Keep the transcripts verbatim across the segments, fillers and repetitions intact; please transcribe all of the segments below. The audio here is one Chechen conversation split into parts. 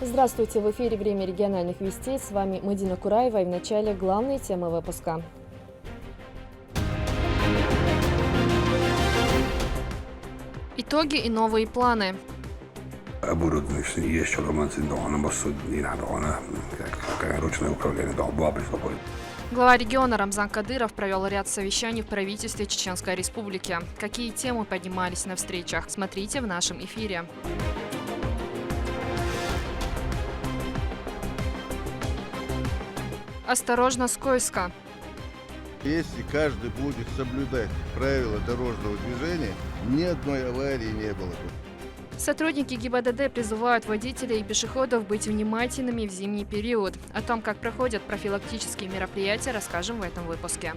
Здравствуйте! В эфире «Время региональных вестей». С вами Мадина Кураева. И в начале главные темы выпуска. Итоги и новые планы. Оборудование есть, что ремонт, да, оно, может, не надо, оно, как, как ручное управление, да, бабы с собой. Глава региона Рамзан Кадыров провел ряд совещаний в правительстве Чеченской Республики. Какие темы поднимались на встречах? Смотрите в нашем эфире. Осторожно с Койска. Если каждый будет соблюдать правила дорожного движения, ни одной аварии не было бы. Сотрудники ГИБДД призывают водителей и пешеходов быть внимательными в зимний период. О том, как проходят профилактические мероприятия, расскажем в этом выпуске.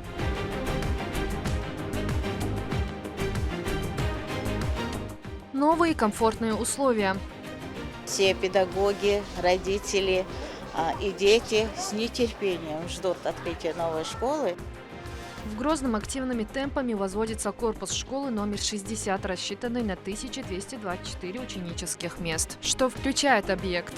Новые комфортные условия. Все педагоги, родители, а, и дети с нетерпением ждут открытия новой школы. В Грозном активными темпами возводится корпус школы номер шестьдесят, рассчитанный на тысяча двести двадцать четыре ученических мест. Что включает объект?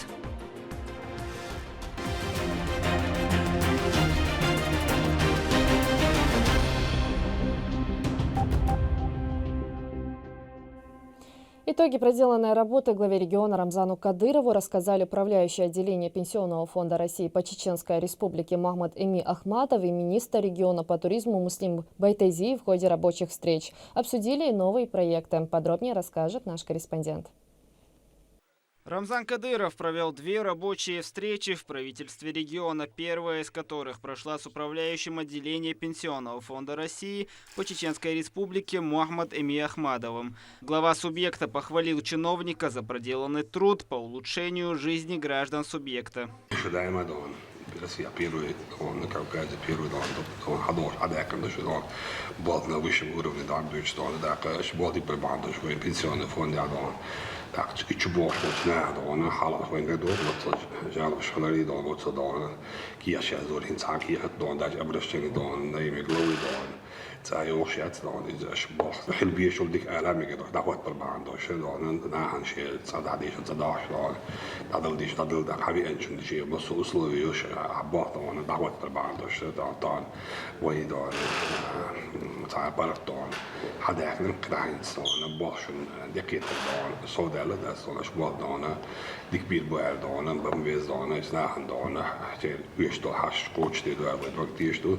Итоги проделанной работы главе региона Рамзану Кадырову рассказали управляющий отделение Пенсионного фонда России по Чеченской Республике Махмад Эми Ахматов и министр региона по туризму Муслим Байтези в ходе рабочих встреч. Обсудили и новые проекты. Подробнее расскажет наш корреспондент. Рамзан Кадыров провел две рабочие встречи в правительстве региона, первая из которых прошла с управляющим отделения Пенсионного фонда России по Чеченской Республике Мухаммад Эми Ахмадовым. Глава субъекта похвалил чиновника за проделанный труд по улучшению жизни граждан субъекта. Ожидаемо, да, он. Россия первый, он на Кавказе первый, да, он, он, он, он, болт на высшем уровне, да, он, да, болт и пенсионный фонд, да, он. Так, и чё больше, вот, да, он, хала, он, да, вот, жалоб, шалари, да, вот, да, он. Кияша зор хин цан кият, да, он, даже обращение, да, он, на имя главы, да, он. Цай охшац, да, он, из аш бах. Хил бешул дик алами, да, да, вот, барбан, да, шо, да, он, на хан ше, ца, да, деш, ца, да, да, он. Дадал деш, дадал, да, хави энчун деш, бо со условия, шо, а, бах, да, он, да, вот, барбан, да, шо, да, да, он. Вай, да, он, а, ца, парат, да, он. Хадахнын, кдахнын, да, он, бах, шун, декет, да, он, со, да, да, со, аш, бах, да, он. Дик бир бу эр, да, он, бам вез, да, он, ис нахан, да, он. Те, уйш, да, хаш, коч, те, да, вай, да, теш, да.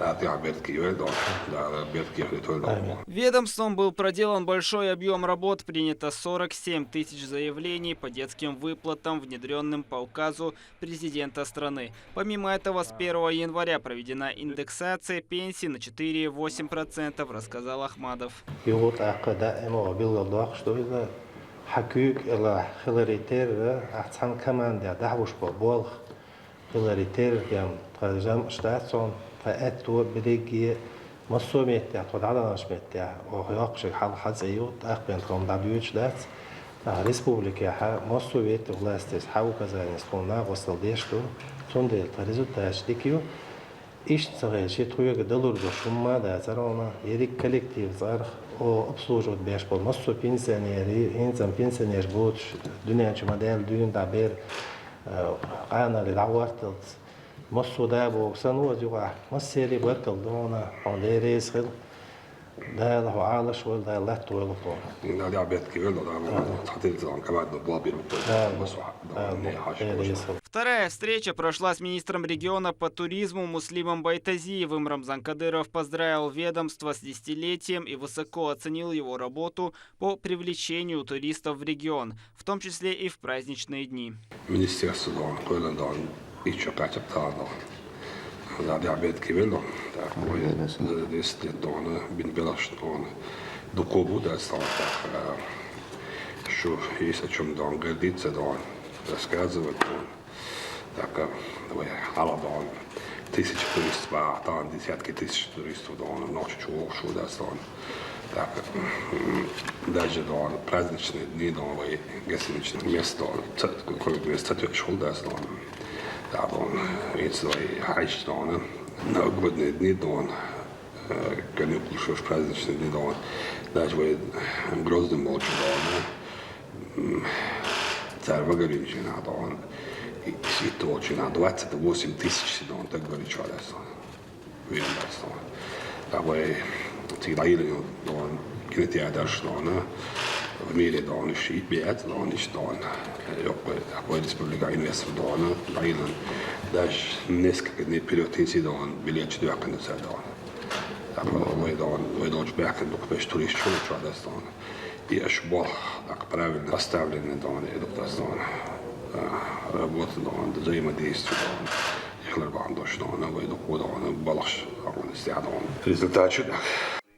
Да, те, а, берт кивел, да, да, берт кивел, то, да. Ведомством был проделан большой объем работ, принято сорок семь тысяч заявлений по детским выплатам, внедрённым по указу президента страны. Помимо этого, с первого января проведена индексация пенсий на четыре и восемь процентов, рассказал Ахмадов. Югут акъа да эмо билгал дохш дойла. Хакюк эла хиларитер, а цан команда да хуш бо болх. Хиларитер, ям, тхазам штатсон, тха эттуа бедегге, массо метте, тха дадалаш метте, ох, ёхши хал хаз эйот, ах бен тхом да дюч дац. А, республика ха, массо ветте властес, ха указание стона, госал дешту, цундел, тха результат дикю. Ишт цагъел ши тхуега далур да шумма да царома, ерик коллектив царх, о, обслуживать беш бол, массо пенсионери, инцам пенсионер буч, дунянчу модель дюн да бер, э, къанали да варталц. Массо да бо, сану аз юга, массери баркал дона, он дерес хил. Да, да, алаш вал, да, лат вал то. Да, да, бет кивел, да, да, цатил зон, кабад, да, бла бир, да, массо, да, да, не хаш, да, да. Вторая встреча прошла с министром региона по туризму Муслимом Байтазиевым. Рамзан Кадыров поздравил ведомство с десятилетием и высоко оценил его работу по привлечению туристов в регион, в том числе и в праздничные дни. Министерство, да, он, кое-, да, он, и чё, Катя, да, да. Да, да, бед кивел, да. Так, ой, да, да, да, да, да, да, да, бин белаш, да, да. Дукобу, да, стало так, э, что есть о чём, да, гордиться, да, рассказывать, да. Так, э, ой, ала, да, тысячи туристов, а там десятки тысяч туристов, да, ночь чего, что, да, стало. Так, м, даже, да, праздничные дни, да, и гостиничное место, ц-, какое место ты шёл, да, стало. Да, да, и свои хайш, да, новогодние дни, да, э, каникулы, что ж, праздничные дни, да, даже в Грозный молча, да, м, Цар вагаринчина дон, и ситочина двадцать восемь тысяч сидон, так говорит, чуаласон. Вирдастон. Тобой цига дайилан дон, кинотеатрш дон, в мире дон, ши бяц дон, иш дон. Йоккой, тобой республика инвестор дон, дайилан даже несколько дней вперёд инси дон, билет четвёркан дон. Тобой дон, вой дон бяхкан дук пеш турист чула чуаласон. И аш бох, так правильно поставленный дон, и дук дон. Работа дон, взаимодействие дон. Ихлар бандош дон, вой дук дон, балаш дон, ся дон. Результат чудак.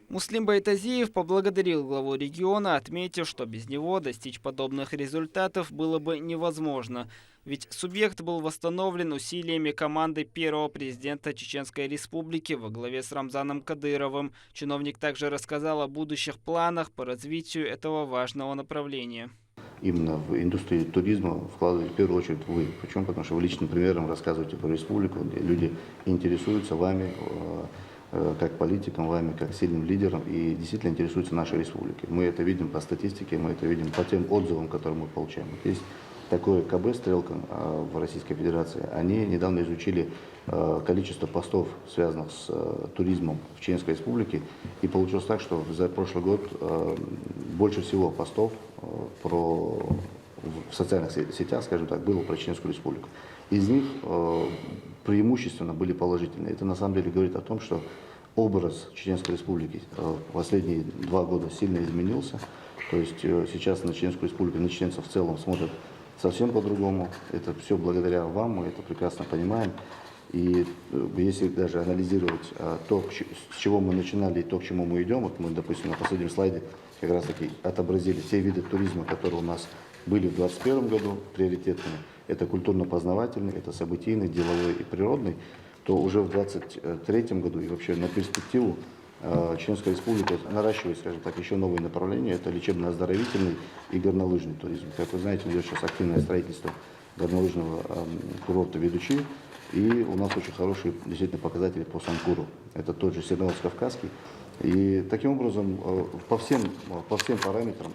Муслим Байтазиев поблагодарил главу региона, отметив, что без него достичь подобных результатов было бы невозможно. Ведь субъект был восстановлен усилиями команды первого президента Чеченской Республики во главе с Рамзаном Кадыровым. Чиновник также рассказал о будущих планах по развитию этого важного направления. Именно в индустрию туризма вкладываете в первую очередь вы. Почему? Потому что вы личным примером рассказываете про республику, где люди интересуются вами, э, э, как политиком, вами как сильным лидером и действительно интересуются нашей республикой. Мы это видим по статистике, мы это видим по тем отзывам, которые мы получаем. Вот есть такое КБ «Стрелка» э, в Российской Федерации. Они недавно изучили э, количество постов, связанных с э, туризмом в Чеченской Республике. И получилось так, что за прошлый год э, больше всего постов э, про в социальных се- сетях, скажем так, было про Чеченскую Республику. Из них э, преимущественно были положительные. Это на самом деле говорит о том, что образ Чеченской Республики э, в последние два года сильно изменился. То есть э, сейчас на Чеченскую Республику, на чеченцев в целом смотрят совсем по-другому. Это все благодаря вам, мы это прекрасно понимаем. И э, если даже анализировать э, то, к ч- с чего мы начинали и то, к чему мы идем, вот мы, допустим, на последнем слайде как раз таки отобразили те виды туризма, которые у нас были в двадцать первом году приоритетными. Это культурно-познавательный, это событийный, деловой и природный. То уже в двадцать третьем году и вообще на перспективу э, Чеченская Республика наращивает, скажем так, еще новые направления. Это лечебно-оздоровительный и горнолыжный туризм. Как вы знаете, идет сейчас активное строительство горнолыжного эм, курорта Ведучи. И у нас очень хорошие действительно показатели по Санкуру. Это тот же Серноводск-Кавказский. И таким образом э, по всем, по всем параметрам,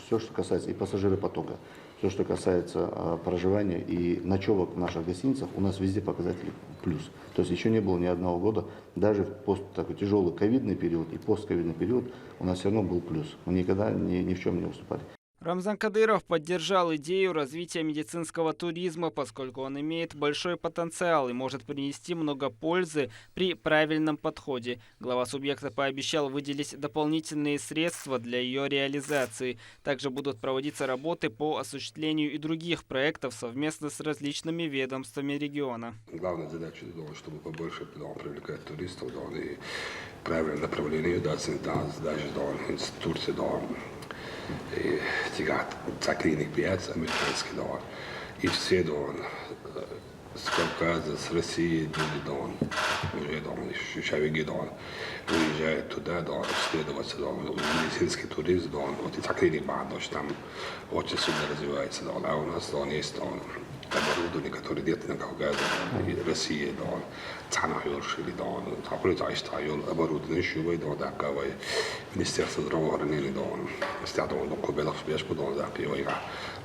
все, что касается и пассажиропотока, все, что касается э, проживания и ночевок в наших гостиницах, у нас везде показатели плюс. То есть еще не было ни одного года, даже в пост, такой тяжелый ковидный период и постковидный период, у нас все равно был плюс. Мы никогда ни, ни в чем не уступали. Рамзан Кадыров поддержал идею развития медицинского туризма, поскольку он имеет большой потенциал и может принести много пользы при правильном подходе. Глава субъекта пообещал выделить дополнительные средства для ее реализации. Также будут проводиться работы по осуществлению и других проектов совместно с различными ведомствами региона. Главная задача, чтобы побольше привлекать туристов, и правильное направление, да, даже, да, институты, да, и тягат, циклиник пять, американский, да, и все, да, с Кавказа, с России, люди, да, уже, да, шавиги, да, выезжают туда, да, обследоваться, да, медицинский туризм, да, вот и циклиник бандош, там очень сильно развивается, да, а у нас, да, есть, да, оборудование, которое нет на Кавказе, да, и России, да, цана юршили, да, а при том, что оборудование шувой, да, да, кавай, Министерство здравоохранения, да, стадо, да, кубелах, бешку, да, да, кавай,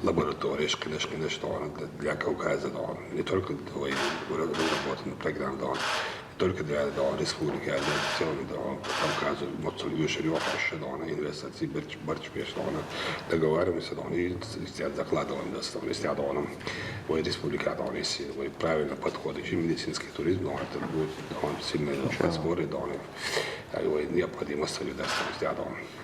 лаборатория, шкинеш, шкинеш, да, для Кавказа, да, не только твои разработанные программы, да, только для, да, республики, а для целого, да, Кавказа, вот, юшерёх, да, инвестиции, барч, барч, да, договариваемся, да, и закладываем, да, стадо, да, вой республика, да, если вой правильно подходит, и медицинский туризм, да, это будет, да, сильный подспорье, да, а его необходимо соблюдать, да,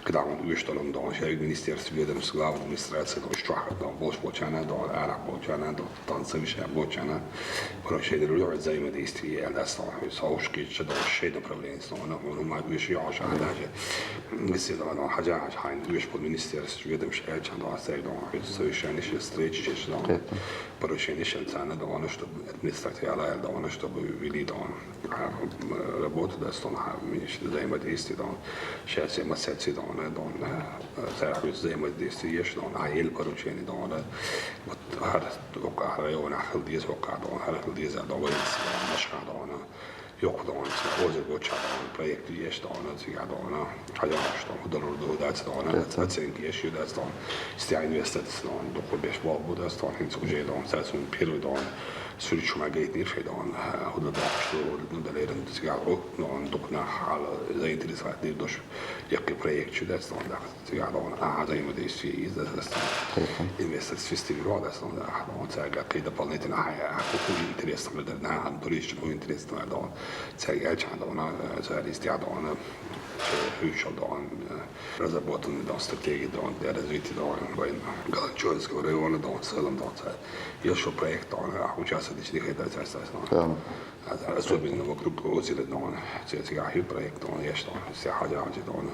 когда он, что он, да, человек министерство, ведомство, главной администрации, да, что, да, больше получана, да, ара получана, да, танцевщик получана, поручение, люди, взаимодействие, да, да, соушки, что, да, шей направление, да, он, он, он, мать, вещи, я, даже, если, да, да, хотя, хайн, вещь под министерство, ведомство, я, да, да, совещание, встречи, да, поручение, да, да, чтобы администрация, да, чтобы вели, да, работу, да, что, да, взаимодействие, да, сейчас я массаци, да, да, да, взаимодействие, что, да, ел поручение, да, вот, район, ахыл диез, вака, да, ахыл диез, да, вайс, машха, да, Йоккха догӀна, цигахь оза гоча догӀна, проект еш догӀна, цигахь догӀна, хьажа еш догӀна, хӀу далур ду, дац догӀна, оценка еш ю, дац догӀна, стя инвесторс догӀна, дукха беш болх бу, дац догӀна, хӀинца уже догӀна, цаьрца первый догӀна, суьрчу ма гайтнир шай догӀна, хӀу да дахаш ду, ну, далеран цигахь гӀу, догӀна, дукха нах хьала заинтересовать дир дош, яккхий проект ю, дац догӀна, даха. Цигахь догӀна, ахьа взаимодействие из, дац догӀна. Инвестор система йогӀу, дац догӀна, ахьа догӀна, цаьрга кхин дополнительно ахьа, ахьа хӀу интересно, например, нахана туристчун хӀу интересно догӀна. Цаьрга аьлча догӀна, цаьрга истя догӀна, хьуьйшал догӀна, разработанный догӀна, стратегия догӀна, для развития догӀна, вайн Галанчоевского района догӀна, в целом догӀна, цаьрга. Ещё проект догӀна, ахьа участвовать дича дихай дац, дац догӀна. Особенно вокруг озера догӀна, цигахь хир проект догӀна, еш догӀна, се хьажа хьажа догӀна,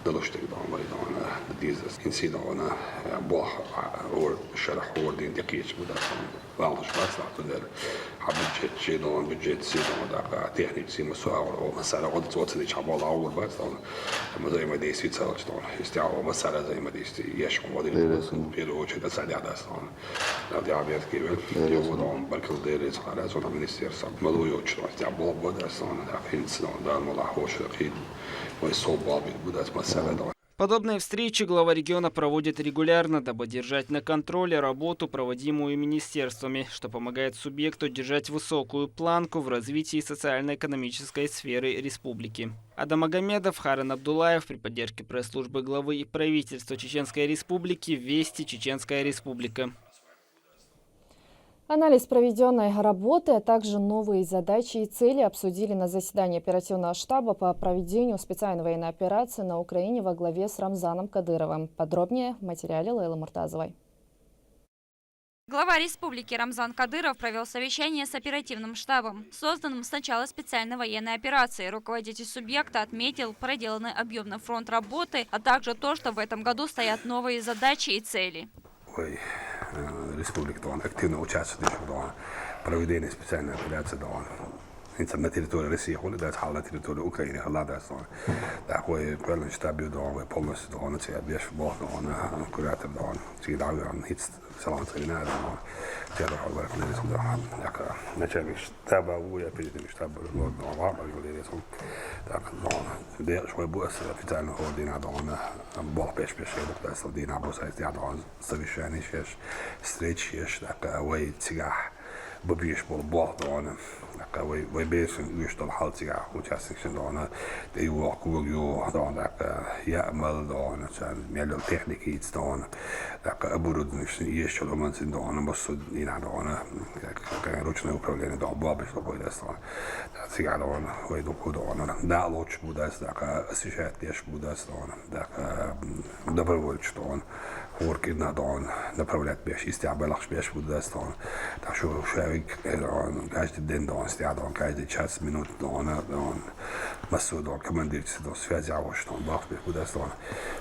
далуш дерг догӀна, вай догӀна, диза, хӀинца догӀна, болх, ор, шарахь орден тӀекхеча бу, дац догӀна. Валлахь, бац, нах ту дер. Хьа бюджет чи догӀна, бюджет си догӀна, дакъа, техник си, ма со агӀор, о, ма сара гӀода цоцадича хьа болла агӀор, бац догӀна. Ма взаимодействие цалч догӀна. Истя о, ма сара взаимодействие, еш гӀода, в первую очередь, аса дяхьа дац догӀна. Дяхьа берт кевел, йогӀу догӀна, баркал деррица хара, со министерство. Ма лу йоч догӀна, истя болх бу, дац догӀна, дакъа, хӀинца догӀна, дан ма лахь хӀоша кхин. Вай со бал бит бу, дац, ма сара догӀна. Подобные встречи глава региона проводит регулярно, дабы держать на контроле работу, проводимую министерствами, что помогает субъекту держать высокую планку в развитии социально-экономической сферы республики. Адам Магомедов, Харен Абдуллаев, при поддержке пресс-службы главы и правительства Чеченской Республики, «Вести», Чеченская Республика. Анализ проведённой работы, а также новые задачи и цели обсудили на заседании оперативного штаба по проведению специальной военной операции на Украине во главе с Рамзаном Кадыровым. Подробнее в материале Лейлы Муртазовой. Глава республики Рамзан Кадыров провёл совещание с оперативным штабом, созданным с начала специальной военной операции. Руководитель субъекта отметил проделанный объёмный фронт работы, а также то, что в этом году стоят новые задачи и цели. Вай, э, республика догӀна, активно участвовать деш догӀна, проведение специальной операции догӀна. ХӀинца на территории России хьуна дац, хьал на территории Украины хьала дац догӀна. ТӀаккха вай кхоьллинчу штаб ю догӀна, вай полностью догӀна, цигахь беш болх догӀна, куратор догӀна, цига дӀавоьгӀна, хӀинца салон ца вина догӀна. Цигахь догӀна, вай кхоьллинчу догӀна. ТӀаккха начальник штаба ву, я оперативный штаб лор догӀна, ваха баргал деррис хьуна. ТӀаккха догӀна. Декъаш вай бу аса официально хӀора дийнахь догӀна, болх беш-беш хӀе бу аса дийнахь бу аса догӀна. Совещанеш еш, встречаш еш, дакъа вай цигахь бан безаш болу болх догӀна. Дакъа вай, вай берашна оьшуш долу хьал цигахь участникашна догӀна, тӀе йоху кога йоху догӀна, дакъа яа мала догӀна, царна мел йолу техника йийца догӀна, дакъа оборудованешна езаш йолу хӀуманца догӀна, массо а дийнахь догӀна, как, как ручное управление догӀна, болх беш ло вай дас догӀна. Цигахь догӀна, вай дукха догӀна. Дакъа лоцуш бу дас, дакъа освещать деш бу дас догӀна, дакъа, м, добровольцаш догӀна. ХӀора кӀирнах догӀна направлять беш, истяхь балхаш беш бу дас догӀна. ТӀаккха шу, шу виг, э, догӀна, каждый день догӀна, истяхь догӀна, каждый час, минут догӀна, догӀна. Массо а догӀна, командирца догӀна, связь яхьош догӀна, балхаш беш бу дас догӀна.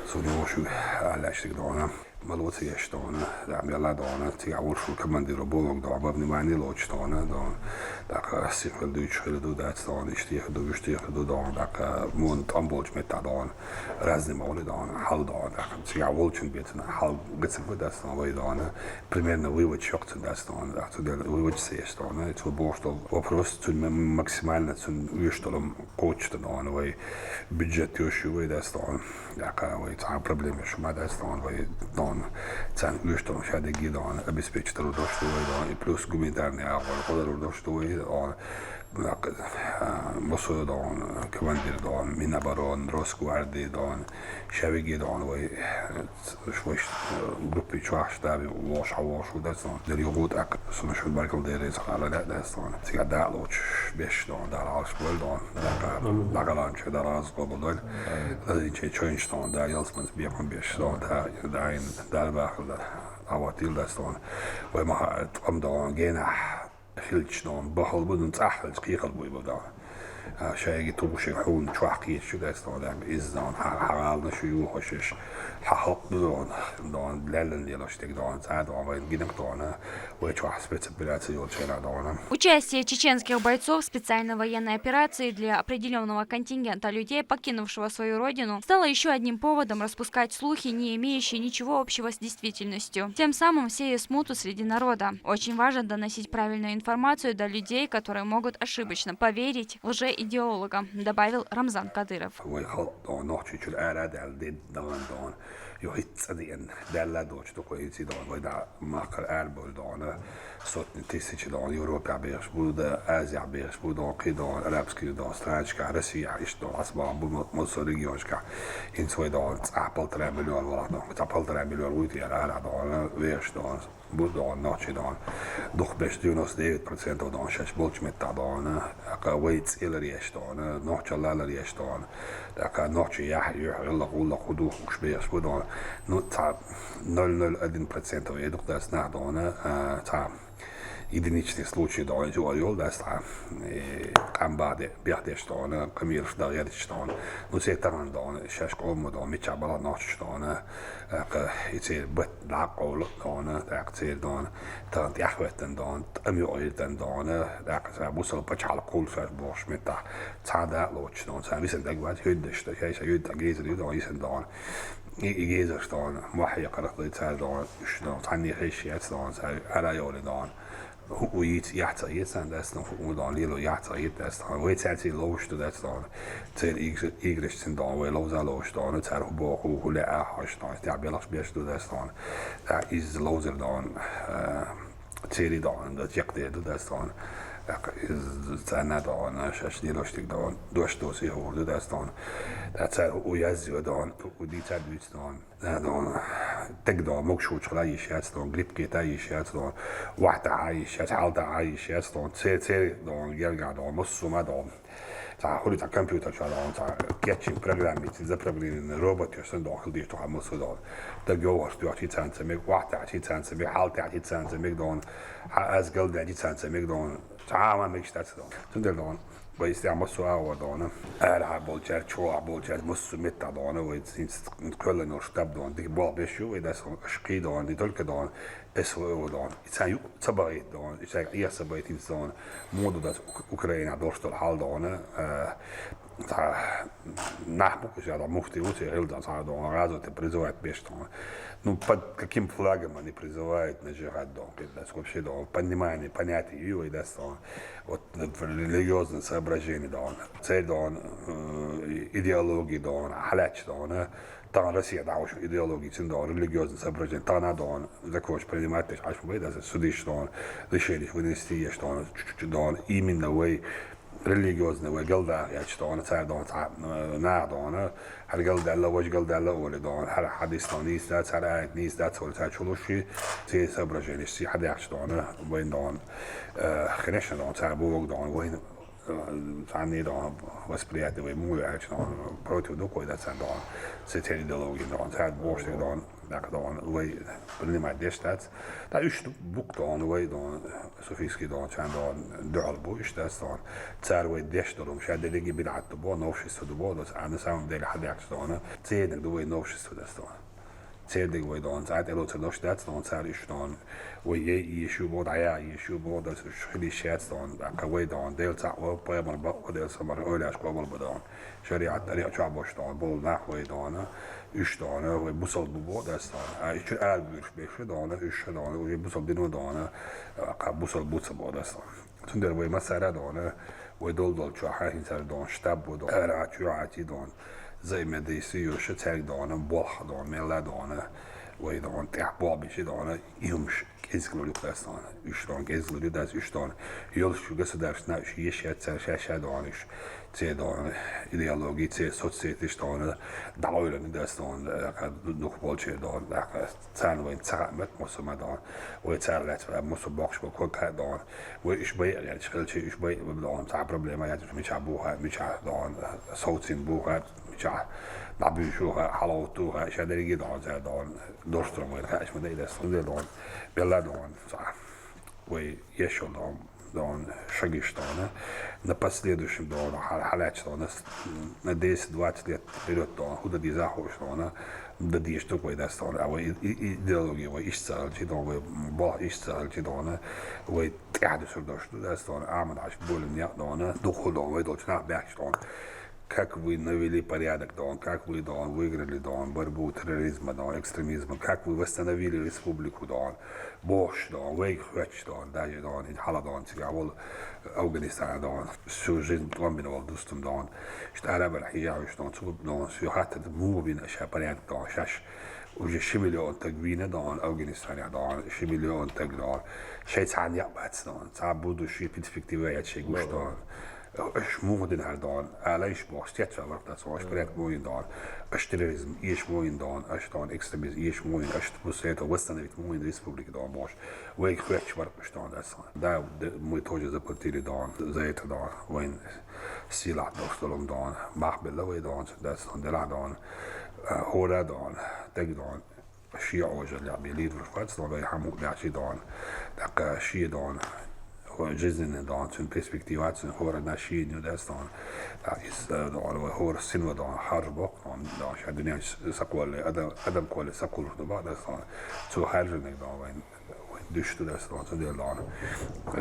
Суна йошу аьллаьш догӀна. Ма лоцу еш догӀна, да, мелла догӀна, цигахь волуш ву командиро бохург догӀна, бан внимание лоцуш догӀна, догӀна. ТӀаккха сихвел дуьйцуш хир ду, дац догӀна, иштта хир ду, вуьшта хир ду догӀна, тӀаккха муна тӀом болчу меттахь догӀна. Разный ма вуни догӀна, хьал догӀна, тӀаккха цигахь волчун бецана хьал гацарг ма дац догӀна вай догӀна. Примерно вывод йоккхуьйтуш дац догӀна, тӀаккха цу дела вывод ца еш догӀна. Цо бохуш долу вопрос, цуьнан ма-, максимально цуьнан оьшуш долу кхочушдан догӀна вай бюджет йоьшуш ю вай дац догӀна. ТӀаккха вай цхьа проблема шу ма дац догӀна вай догӀна. Царна оьшуш долу ша дегги догӀна, обеспечить лур долуш ду вай догӀна, и плюс гуманитарный агӀор кхо лур долуш ду вай догӀна. ТӀаккха, а, массо а догӀна, командир догӀна, Минобороны, Росгвардии догӀна, ша виге догӀна вай, э, вай, э, группи чохь штаби вохуш, хьан вохуш ву дац догӀна. Дерриг гӀу тӀаккха, суна шуна баркал дерриг ца хала лаьа дац догӀна. Цигахь дакъа лоцуш беш догӀна, дала Ӏалаш бойла догӀна. ДакъаӀ, дакъаӀ лан чу дала раза къобал дойла. Лазийче чойнаш догӀна, да, ялсаманца бекхам беш догӀна, да, да, дала бахар да. Аватил дац догӀна. Вай ма хаьа, тӀом догӀна, генахь хилча догӀна, бахал бу, ну, цӀахь хилча кхехал бу, и бу догӀна. А, шайги тубуши хьуна чохь кхеташ ю дас дона, иза дона, хьа-, хьа гӀаланаш ю юхошиш, хьа халкъ ду дона, дона, лаьллан лелаш тӀе дона, цӀа дона, вайн гинах дона, вай чохь спецоперация йолчу хенахь дона. Участие чеченских бойцов специальной военной операции для определённого контингента людей, покинувшего свою родину, стало ещё одним поводом распускать слухи, не имеющие ничего общего с действительностью, тем самым сея смуту среди народа. Очень важно доносить правильную информацию до людей, которые могут ошибочно поверить лжеидеологам, добавил Рамзан Кадыров. Вай халкъ дона, нохчий чуьра ара а даьлла, де дагӀан дона. Ю хӀицца а деана, даьлла а доцуш ду кхо хӀинца дона, вай да махкара ара бевлла дона, сотни тысячи дона, Европехь бехаш бу, да Азиехь бехаш бу дона, кхин дона, арабский дона, странашкахь, Россияхь, иштта дона, ас бахьа бу мо-, массо а регионашкахь. ХӀинца вай дона, цхьа полтора миллион валахь дона, цхьа полтора миллион вуй те ара дона, вехаш дона. Бу дона, нохчий дона. Дукхахберш девяносто девять процентов дона, шаьш болчу меттахь дона, тӀаккха вай цӀе ларъеш дона, нохчалла ларъеш дона. ТӀаккха нохчий яхь, юьхь, гӀиллакх, гӀуллакх хӀун ду хууш бехаш бу дона. Ну, цхьа ноль ноль один процентов, э, дукха дац нах дона, а, цхьа единичный случай дона, иза а йолу дац цхьа, э, къам баде-, бехдеш дона, къамелаш дан гӀерташ дона. Ну, церан тахана дона, шаьш къомо дона, мичахь балахь нохчаш дона, тӀаккха и церан бат дӀакъовла дона, тӀаккха церан дона, тахана тӀаьхьахӀоьттина дона, тӀам юкъа йитина дона, тӀаккха цара бусалба пачхьалкх хуьлу шаьш бохуш меттахь, цхьа а да а лоцуш дона, цара висина дагвац, хӀуьддаш дан, шай-шай хӀуьдда гезар ю дона, йисина дона. И, и гезарш дона, мохь хьекхарх дай цара дона, уьш дона, цхьанне хезаш яц дона, цара ара а йолий дона. ХӀуъу йийца яхь ца хета сан дац дона, хӀуъу дона лело яхь ца хета дац дона. Вай цаьрца ловзуш ду дац дона. Церан игр-, играшцина дона, вай ловза а ловзуш дона, цара хӀун боху, хӀун лаьа а хьожуш дона, тӀехь белхаш беш ду дац дона. ТӀаккха иза ловзар дона, а, церий дона, дан чекхдер ду дац дона. ТӀаккха иза царна а дона, шаьш лелош дерг дона, дош доса хӀур ду дац дона. ТӀаккха цара хӀуъу язйо дона, хӀуъу дийца а дуьйцу дона. Да, дона, тӀе дона, могуш волчу хила йиш яц дона, грипп кхета йиш яц дона, вахь тахьа йиш яц, хьал тахьа йиш яц дона, церан, церан дона, гергахь дона, массо а ма дона. Цхьа хуьлу цхьа компьютер чохь дона, цхьа кечйина программа, цига запрограммированный робот йо санна дона, хила дийш ду хьан массо а дона. Даг йовхарш тоьхча царна ца мега, вахь тахьча царна ца мега, хьал тахьча царна ца мега дона, хьан аз галдаьлча царна ца мега дона, цхьа а ма мегаш дац дона. Цундела дона. Вай стеган массо а агӀор дона. Арахьа болчаьрца, чохь болчаьрца, массо а меттахь дона, вай хӀинца кхоьллина йолу штаб дона, дика болх беш ю, вай дас аша кхий дона, не только дона, эс вай дона. И цхьа юкъ ца бахийта дона, и цхьа Ӏеха ца байта хӀинца дона, муха ду дац Ук-, Украинахь долуш долу хьал дона, а, цхьа нах бу кхуьш яла муфти ву церан хила дона, цхьа дона, гӀазоте призывать беш дона. Ну, под каким флагом они призывают на джихад дона, кхин дас вообще дона, понимание, понятие ю вай дас дона. Вот, например, религиозные соображения дона, церан дона, э, идеология дона, хьалаьтташ дона, тахана Россия дӀахьуш идеология цуьнан дона, религиозные соображения, тахана дона, законаш принимать деш хьаш ма бай, даса судиш дона, решениш вынести еш дона, чу-чу-чу дона, именно вай религиозный вай галдаха еш дона, цара дона, цхьа, э, наха дона, хьара галдаьлла, важа галдаьлла олий дона, хьара хьадис дона нийса дац, хьара аят нийса дац олий цара чулуш, церан соображениш, церан хьадаьхча дона, вайн дона, Э, конечно, дона, цара боху дона, вайна, э, царний дона, восприятие вай муха ю аьлча дона, против ду кхой дац дона, церан идеология дона, цара бохуш дона, дакъа дона, вай принимать деш дац. Ткъа уьш бу-, бу-кх дона, вай дона, суфийский дона, царна дона, дуьхьал бу, уьш дац дона. Цара вай деш долу, ша дерриге бидӀат ду боху, новшество ду боху, а на самом деле хьадаьхча дона, церниг ду вай новшество дац дона. Церниг вай дона, цӀа тӀелоцур долуш дац дона, цара уьш дона, вай яй йиш ю боху, дӀаяха йиш ю боху, дас уьш хила йиш яц дона, тӀаккха вай дона, Дела цхьаъ ву, пайхамар бакъ ву, Дела сан мара эвлаяаш къобал бу дона. ШариӀат, тӀарикъ чохь болуш дона, болу нах вай дона, уьш дона, вай бусалба бу боху дас дона. А и чуьра ара буьйлуш берш дона, уьш дона, уже бусалба дино дона, тӀаккха бусалба бу ца боху дас дона. Цундела вай массара а дона, вай долу-долчохь хӀинца дона штаб бу дона, арахьа чоьхьа дона, взаимодействие йош цаьрга дона, болх дона, мелла а дона, вай дона, тӀехь болх беш дона, и хӀумаш кӀезиг лур ю дас дона, уьш дона, кӀезиг лур ю дас, уьш дона, йолуш ю государствна, уьш еш яц цара ша-ша дона, уьш церан дона, идеология, церан соцсетиш дона, дӀакъевлина дас дона, дукха болчеран дона, тӀаккха царна вайна ца хаьа мет мосо ма дона, вай цара лаьцна мосо боккхуш бу ког хаьа дона, вай уьш байа гӀерташ хилча, уьш байа бу дона, цхьа проблема яц, уьш мичахь бу хаьа, мичахь дона, совцийна бу хаьа, мичахь дӀабуьйшу хаьа, хьалагӀутту хаьа, ша дерриге дона, цара дона, доштром вайна хаьаш ма дай дас, хӀунда дона, белла дона, цхьа вай еш йолу дона, Дон, шагиш дона, на последующем дона, хьал-, хьалач дона, с-, на десять-двадцать лет вперёд дона, худа диза хош дона, да диш тук вай дас дона, а вай и-, и-, идеология вай иш цалчи дона, вай бо иш цалчи дона, вай тяхду сур дош дас дона, а ман хаш болен я дона, духу дона, вай долчна бяхш дона. Как вы навели порядок дона, как вы дона, выиграли дона, борьбу терроризма дона, экстремизма, как вы восстановили республику дона, Бош дон, вейг хвеч дон, даже дон, ин хала дон, цига вол Афганистан дон, всю жизнь тламбин вол дустум дон. Шта арабар хижа уш дон, цугуб дон, всю хатта мувин аша порядок дон, шаш. Уже ши миллион таг вина дон, Афганистан дон, ши миллион таг дон. Шай цан я бац дон, ца будущий перспектива я чей гуш дон. Аш мугдин хар дон, алайш бох, стет ца варта, аш порядок муин дон. Аш терроризм, еш муин дон, аш дон, экстремизм, еш муин, аш после этого восстановить муин республики дон, бош. Вейк хвеч варк аш дон дас. Да, д-, мы тоже заплатили дон, за это дон, войн сила дон, столом дон, мах белла вей дон, дас дон, дела дон, э, хора дон, тег дон, ши ожа ля били варфац дон, вей хаму бячи дон, так, э, ши дон, жизненный дон, цун перспектива, цун хора на ши ню дас дон, так, из, э, дон, вей хор синва дон, харж бок дон, дон, ша дуня с-, саквале, адам, адам коле саквал дон, дас дон, цу харженный дон, вей Душт дас дон, цу дел дон.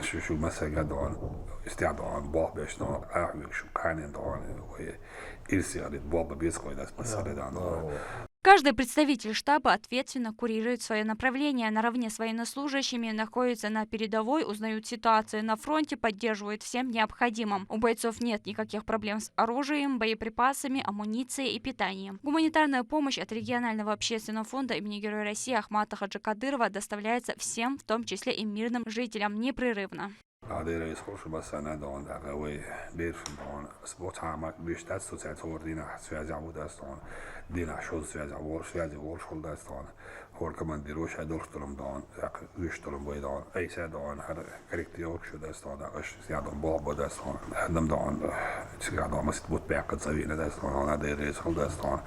Шу, шу масага дон, истя дон, бох беш дон, а, шу канен дон, ой, ирси алит, бох бабис кой дас масага дон. Каждый представитель штаба ответственно курирует свое направление, наравне с военнослужащими находится на передовой, узнают ситуацию на фронте, поддерживают всем необходимым. У бойцов нет никаких проблем с оружием, боеприпасами, амуницией и питанием. Гуманитарная помощь от регионального общественного фонда имени Героя России Ахмата Хаджи Кадырова доставляется всем, в том числе и мирным жителям, непрерывно. Адерес хош басана дон, дага вей, берш дон, спорт хама, биштат социал ордина, связя вудас дон, дина шоз связя, вор связя, вор шолдас дон, хор командирующий дон, штурм дон, так, штурм вей дон, айса дон, хар корректировок шудас дон, так, аш сядом бобо дас дон, адам дон, цига дон, масит бут бяка цавина дас дон, адерес холдас дон,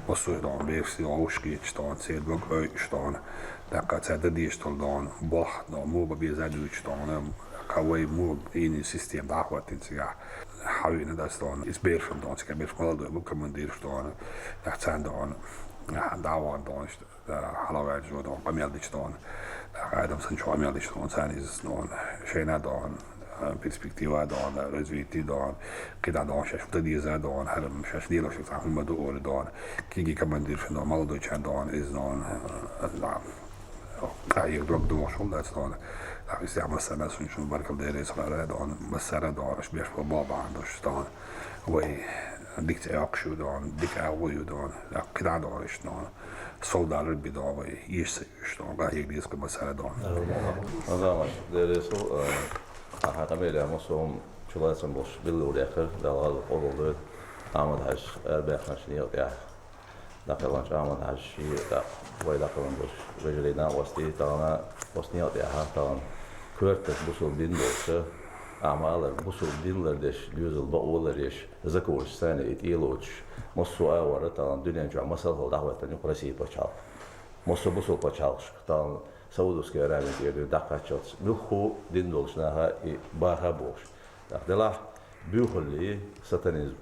посуй дон, берси ошки штон, седбок ой штон, так, цеда диштол дон, бох дон, муба безадуч дон, кавай муб ини систем дахватин цига. Хавина дас дон, из бершам дон, цига берш молодой бу командир штон, так, цан дон, даван дон, хьалаваьча дон, къамел дича дон, адам санчо къамел дича дон, царна из дон, шайна дон, перспектива дон, развитие дон, кида дон, шаш фута диза дон, харам шаш дило шак цахун маду ори дон, киги командир шан дон, молодой чан дон, из дон, да. Та ир дог дон, шул дац дон. Так, из я масана сунчун баркал дерес хара дон, масара дон, аш беш бо бан дош дон. Вай, дик цяк шу дон, дик агу ю дон, так, кида дон, иш дон. Солдары бидовый, ишсе, что, га, егдискы масара дон. Азамат, дересу, а, аха, камеля, мосом, чулайсан бош, билли уряхыр, далгал, олулды, Амад Хаш, Эрбяхмаш, Нилтя. Дакалан Амад Хаш, да, вай дакалан бош, вежрейна, ости, тагана, осни, аха, таган. Квертес бусул бин болшы, амалар, бусул бинлер деш, гюзел, баулар еш, закуш, сани, ит, илуч, мосу авара, таган, дюнен чуа, масал, хол, дахватан, юк, Россия пачал. Мосо бусул пачалхаш, таан Саудовская Аравия тӀера даккхаччалц, муьлхха дин долчу наха и баха бохуш. ТӀаккха делахь буьйхалли сатанизм,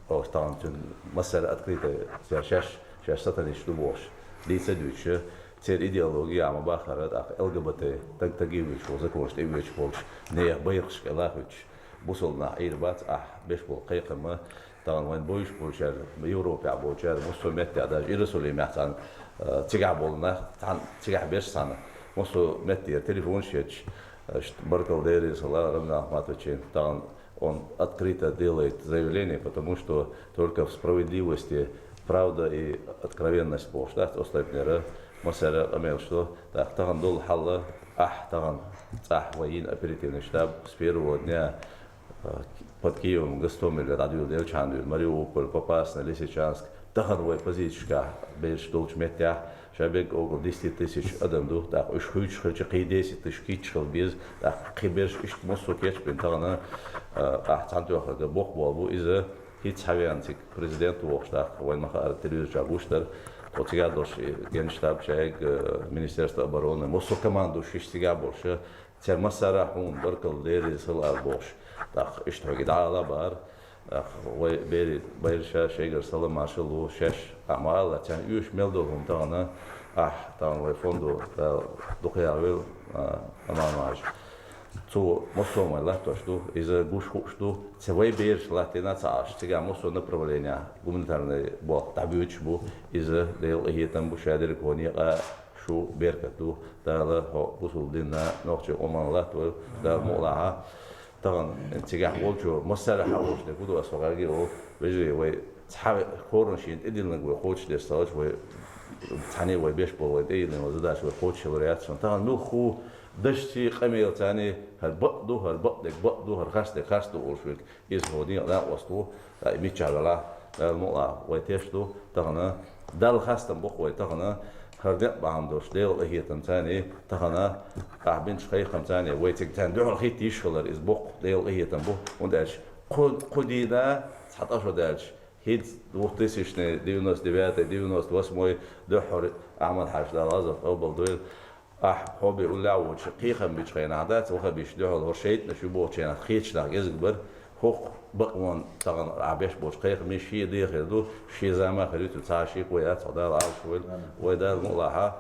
оха таан цуьнан массара открыто, цара шаьш, шаьш сатанисташ ду бохуш, дийца а дуьйцуш, церан идеология а ма бахара, тӀаккха Л Г Б Т, таг-таги а вуьйцуш волу, законаш тӀе а вуьйцуш волчу нехан байракхашка лахуьйтуш, бусалба нах Ӏийр бац, ахь беш болу кхайкхам, Тахана вайн буьйш болчара, Европехь болчара, массо а меттехь, даже Иерусалимехь цхьана, э, цигахь болу нах, цхьана цигахь берш цхьана, массо а меттера телефонаш етташ, э, ш-, баркалла дерриг а ла Рамзан Ахматовича, тахана он открыто делает заявление, потому что только в справедливости правда и откровенность бохуш дац, оцу тайпанера массара а къамелаш до, тах-, тахана долу хьал, ахь тахана цӀахь вайн оперативный штаб с первого дня Под Киевом, Гостомеле дӀадуьйла делчхьана дуьйла, Мариуполь, Попасна, Лисичанск, тахана вай позицешкахь берш долчу меттехь, ша бегга около десять тысяч адам ду, тӀаккха уьш хуьйцуш хилча, кхин десять тысяч кийча хила беза, тӀаккха кхин берш иштта массо а кечбина тахана, а, ахь цхьаьна тоьхна дан боккха болу бу, иза хӀинца хьавеана цига президент вохуш, тӀаккха вайн ма хаара телевизор чохь гуш дара, Тхо цигахь долуш и генштаб шайга, э, Министерство обороны, массо а командующий цигахь болуш, церан массара а хьуна баркалла, Дела реза хуьлда ала бохуш, тӀаккха иштта хьоьга дӀа ала бара. ТӀаккха вай берийн байрша шайгара салам маршалла ву, шаьш ахь ма-аллара, царна оьшуш мел долу хӀума тахана, ахь тахана вай фондо, Дала дукха яхьа войла, а, Аман-Мажа. Цо массо а вайн латтош ду, иза гуш хууш ду, ца вай бераш латтийна ца Ӏаш, цигахь массо а направлениях гуманитарный болх дӀабоьдуш бу, иза Делан къинхетам бу, ша дерриге некъа шу беркат ду, Дала хьо бусулба динна нохчийн къоман латта войла, Дала мукъалахь. Тахана цигахь волчо массара а хьан волчу дерг хӀун ду аса хьо гӀаьрге а волу, вежарий, вай цхьа корана шена тӀедиллинарг вай кхочушдеш ца хилча, вай цхьаьна вай беш болу вай тӀедиллина вай задача вай кхочушъян лур яц шуна. Тахана муьлхха дашций, къамелаций, хӀара бакъ ду, хӀара бакъдерг бакъ ду, хӀара харцдерг харц ду олуш верг, иза хӀокху декъа накъост ву, ткъа и миччахь велахь, Дала мукъалахь вай теш ду, тахана Далла хастам боккху вай тахана, хӀара некъ бахьана долуш Делан къинхетамца, тахана ахь бинчу кхайкхамца, вай цига царна дуьхьал хӀитта йиш хилар, иза боккха Делан къинхетам бу, хӀунда аьлча кху, кху дийнахь цхьа тӀе шо даьлча, хӀинца двухтысячный, девяносто девятый, девяносто восьмой дуьххьара Ахьмад-Хьаьжа, Дала гӀазот къобал дойла, ахь хьо бен уллехь а воцуш, кхайкхам бичу хенахь дац, ваха беш дуьхьал хӀора шайтӀанаш ю бохучу хенахь кхечу нах кӀезиг бара, хӀокху бакъонан тахана ахь беш болчу кхайкхамийн шен ден хир ду, шен зама хир ю, цу цхьа а шеко яц, хьо Дала Ӏалаш войла, вай Дала мукъалахь,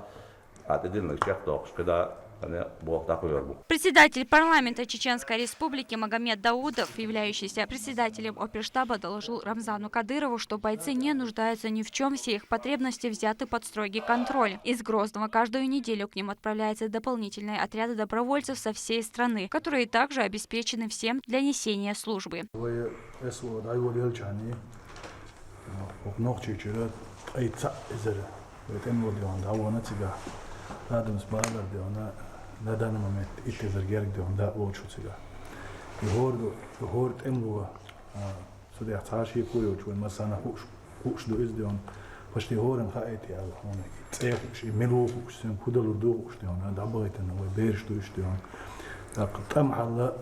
ахь тӀедиллинарг чекхдоккхуш кхидӀа, ана, болх дӀакхоьхьур бу. Председатель парламента Чеченской Республики Магомед Даудов, являющийся председателем оперштаба, доложил Рамзану Кадырову, что бойцы не нуждаются ни в чем, все их потребности взяты под строгий контроль. Из Грозного каждую неделю к ним отправляются дополнительные отряды добровольцев со всей страны, которые также обеспечены всем для несения службы. Вай эс ву дӀайолаелча, хӀокху Нохчийчуьра ткъе цхьаъ эзар вай тӀемало дегӀана дӀавахана цигахь. Адамас бахьалар дегӀана, на данный момент итт эзар герга дегӀана дӀа а воцуш ву цигахь. И хӀора ду, и хӀора тӀемало, а, цу тӀехь цхьа а шеко йоцуш вайн массарна хууш, хууш ду иза дегӀана. Почти хӀоранна хаийта аьлла хьуна, и цӀе хууш, и мила ву хууш, цуьнга хӀун далур ду хууш дегӀана, дӀабахийтина вай бераш ду уьш дегӀана. ТӀаккха тӀама хьалла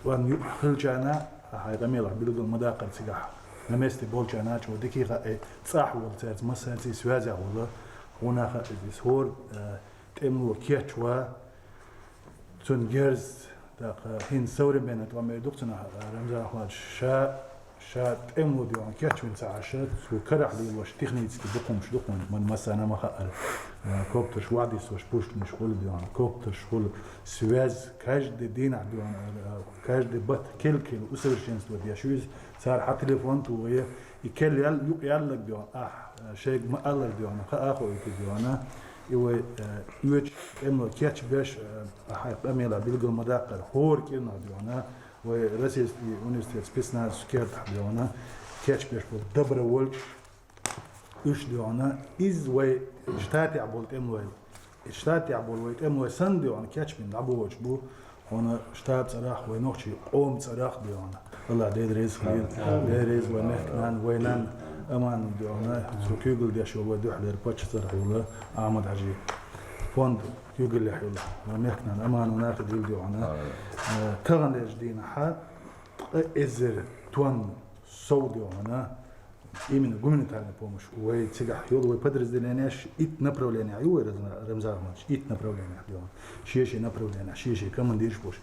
ван юкъахь хилчарна, хьайн къамелах билгал ма даккхара цигахь. На месте болчарна чӀогӀа дика хаьа, цӀахь волу цаьрца массаьрций связях волу, хьуна хаьа иза. Иза хӀора, э, тӀемало кечван, цуьнан герз, тӀаккха хӀинца современный тӀом эр ду-кх цунах, Рамзан Ахмадович, ша, ша тӀемало дегӀана кечвина ца Ӏаш, цо карахь лелош технически дукха хӀумнаш ду-кх вайн, вайн массарна ма хаьара. Э, коптерш вахьдиссош пуштанаш хуьлу дегӀана, коптерш хуьлу, связь каждый дийнахь дегӀана, э, каждый бат кел-кел усовершенствовать деш ю иза, цара хьан телефон тухий, и кел ял-, юкъ ялларг дегӀана, ахь, э, шайга ма-аллара дегӀана, хаа а хоуьйту дегӀана, и вай, э, оьцуш тӀемало кечбеш, э, хьайн къамелах билгал ма даккхара, хӀора кӀирнах дегӀана, вай Российский университет спецназовский кертахь дегӀана, кечбеш болу добровольцаш, уьш дегӀана, иза вай Штатехь болу тӀемалой, и Штатехь болу вай тӀемалой санна дегӀана кечбина дӀабохуьйтуш бу, хьуна штаба цӀарах, вай нохчийн къоман цӀарах дегӀана. Аллах Дела реза хуьлийла, Дела реза вай мехкан нана, вай нана Аманан дегӀана, цо куьйгалдеш йолу вай дуьхьалера паччахьан цӀарах йолу Ахьмад-Хьаьжин фонд куьйгаллехь йолу вай мехкан нана Аманан нахе дилла дегӀана. Э, тахана дерш дийнахь ткъа эзар тонна сов дегӀана, именно гуманитарная помощь. Вай цигахь йолу вай подразделенеш итт направлениехь ю вай, Рамзан Ахмадович, итт направлениехь дегӀана. Шен-шен направлениехь, шен-шен командирш болуш.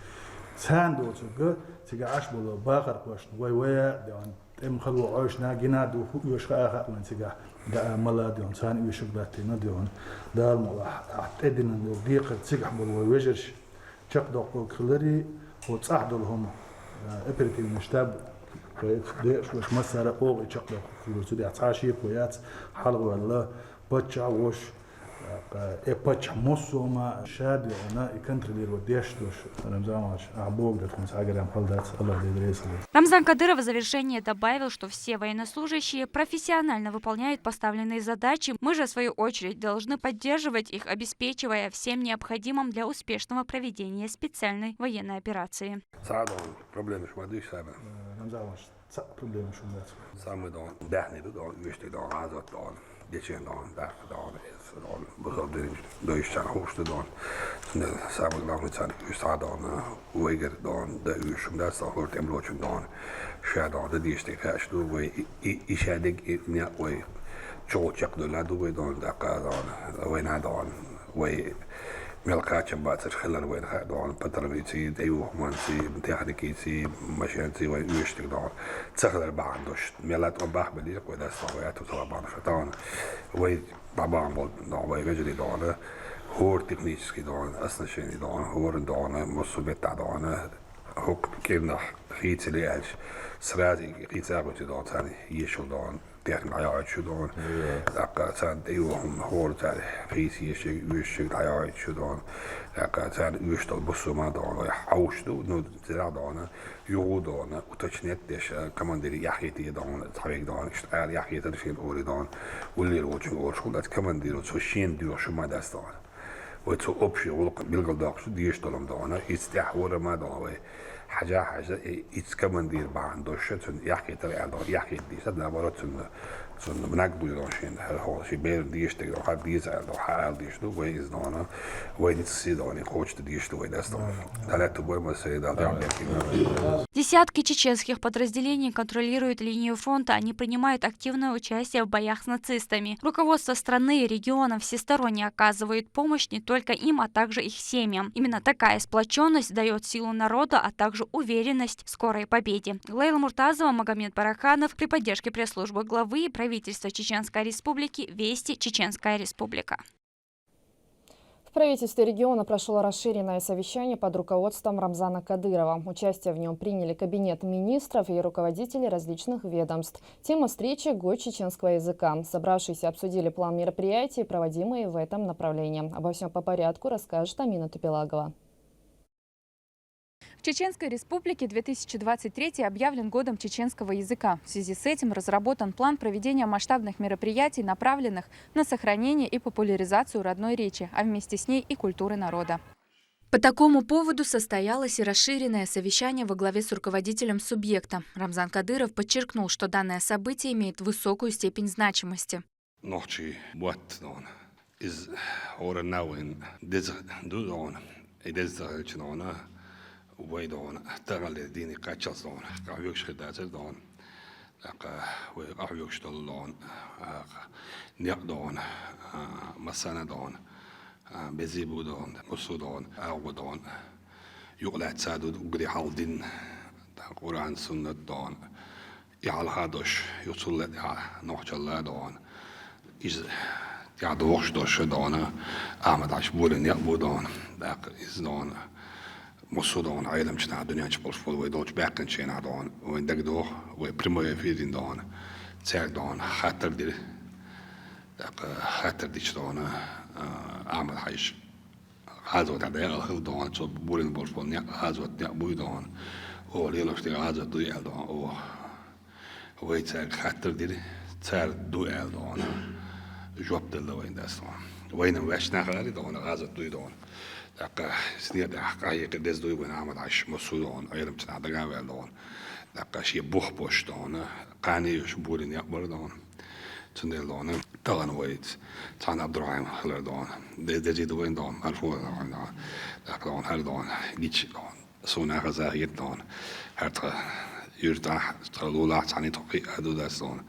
Царна доцург цигахь Ӏаш болу бахархошна вай вай а дегӀана, тӀеман хало Ӏойшна гина ду, хӀун оьшу хаа хаьа вайн цигахь, даа мала дегӀана, царна оьшург латтийна дегӀана. Дала мукъалахь, ахь тӀедиллина долу декхар цигахь болу вай вежарш чекхдоккхург хиларе, хӀокху цӀахь долу хӀума, э, оперативный штаб, э, декъашхоша массара а оха и чекхдоккхург хиларе, цу тӀехь цхьа а шеко яц, хьалхаваьлла паччахь а, вовшах, э, э, паччахь массо а ма ша дегӀана и контролировать деш долуш, Рамзан Ахмадович, ахь бохург ду-кх хӀинца, хьан гарам хьал дац, Аллах Дела реза хуьлийла. Рамзан Кадыров в завершение добавил, что все военнослужащие профессионально выполняют поставленные задачи. Мы же, в свою очередь, должны поддерживать их, обеспечивая всем необходимым для успешного проведения специальной военной операции. Сагадон, проблемаш ма диш сана. Рамзан Ахмадович, цхьа проблема шу дац. Самый дон, даьхни ду дон, уьштиг дон, азот дон, дечен дон, дарх дон, эс дон, бузал диринч, дойш царна хууш ду дон. Цундела самый главный царна уьш сагадон, вайгар дон, да уьш шум дац, хӀора тӀемалочун дон. Ша дон, да дийш тӀе хаьаш ду, вай и, и, и ша диг, и, не, вай. Чул чекхдоьлла ду вай дона, даккха дона, вайна дона. Вай мел кхачам бацар хилар вайна ха дона, патронци, тӀаюхаманци, техникици, машинци вай уьштиг дона. Ца хилар бахьан дош. Мел тӀом бахбели, вай дас дона, вай ату сала бахьан дош. Дона, вай бабан бол дона, вай вежли дона. ХӀора технически дона, оснащение дона, хӀора дона, мусу бетта дона. ХӀокху кӀирнах хийцале аьлча, сразу и хийца а гӀуьти дона, царна ешал дона, техника дӀайоуьйтуш ю дона. ТӀаккха царна тӀе йоху хӀума хӀора царна хийца ешиг, уьшиг дӀайоуьйтуш ю дона. ТӀаккха царна уьш долу бусу ма дона, вай хьовш ду, ну, цигахь дона, юху дона, уточнять деш, командире яххийта дона, цхьавега дона, иштта ала яххийта шена ори дона, уллера волчу олуш хӀума дац, командиро цо шена доьхуш ма дац дона. Вай цо общий гӀуллакх билгалдоккхуш ду дезаш долу дона, иза тӀехь хӀора ма дона вай. Хьажа, хьажа, и-, иза командир бахьана дош, цунна яххийтар аьлла дона, яххийта дийша, наоборот, цунна, цунна мнаг буй дона шена, хӀара хьо, ши бер дийша дерг дона, хӀара деза аьлла дона, хьа аьлла дийша ду, вай иза дона, вай ница си дона, кхочу дийша ду вай дас дона. Далетта бой ма сай, дал дал бертина. Десятки чеченских подразделений контролируют линию фронта. Они принимают активное участие в боях с нацистами. Руководство страны и региона всесторонне оказывает помощь не только им, а также их семьям. Именно такая сплоченность дает силу народу, а также уверенность в скорой победе. Лейла Муртазова, Магомед Бараканов при поддержке пресс-службы главы и правительства Чеченской Республики. Вести, Чеченская Республика. В правительстве региона прошло расширенное совещание под руководством Рамзана Кадырова. Участие в нем приняли кабинет министров и руководители различных ведомств. Тема встречи — год чеченского языка. Собравшиеся обсудили план мероприятий, проводимые в этом направлении. Обо всем по порядку расскажет Амина Тупелагова. В Чеченской Республике две тысячи двадцать третий объявлен годом чеченского языка. В связи с этим разработан план проведения масштабных мероприятий, направленных на сохранение и популяризацию родной речи, а вместе с ней и культуры народа. По такому поводу состоялось и расширенное совещание во главе с руководителем субъекта. Рамзан Кадыров подчеркнул, что данное событие имеет высокую степень значимости. Нохчий мотт дона. Иза хӀоранна вайн деза ду дона. И деза хилча дона, вай дона, таханлера дийне кхаччалц дона, къахьоьгуш хир дацара дона. ТӀаккха вай къахьоьгуш долу дона, а, некъ дона, а, массана дона, а, безий бу дона, мусу дона, агӀо дона. Юкъалаьцна ду уггаре хьалха дин, тӀаккха Къуръан, суннат дона. И хьалха дош, юха цул тӀаьхьа нохчалла дона. Иза тӀаьхьа дохуш дош дона, Ахьмад-Хьаьжа болийна некъ бу дона. ТӀаккха иза дона, мусу дона, Ӏеламчу наха дуьнен чу болуш болу вай долчу баьккхинчу хенахь дона. Вайн дагадогӀу, вай прямой эфирин дона. Цаьрга дона хаттар дира. ТӀаккха хаттар дича дона, а, Ахьмад-Хьаьжа гӀазотехь декъала хилла дона, цо болийна болуш болу некъ гӀазот некъ буй дона. Оха лелош дерг гӀазот дуй аьлла дона оха. Вай цаьрга хаттар дира, цара ду аьлла дона. Жоп делла вайн дас дона. Вайна ваьшна хари дона, гӀазот дуй дона. ТӀаккха снег тӀехь къахьекхи деза дуй вайн Ахьмад-Хьаьжа, мусу дона, Ӏеламчу наха дага а ваьлла дона. ТӀаккха шен бух бош дона, кхане йолуш болийна некъ бара дона. Цундела дона, тахана вайца цхьана Абдурахьим хилар дона. Де-, дезий ду вайн дона, марфо дона. ТӀаккха дона, хӀара дона, гича дона. Суна хаза хета дона. ХӀара тхан юьртахь, тхан лулахь, цхьаьна тхо кхиъ а ду дас дона.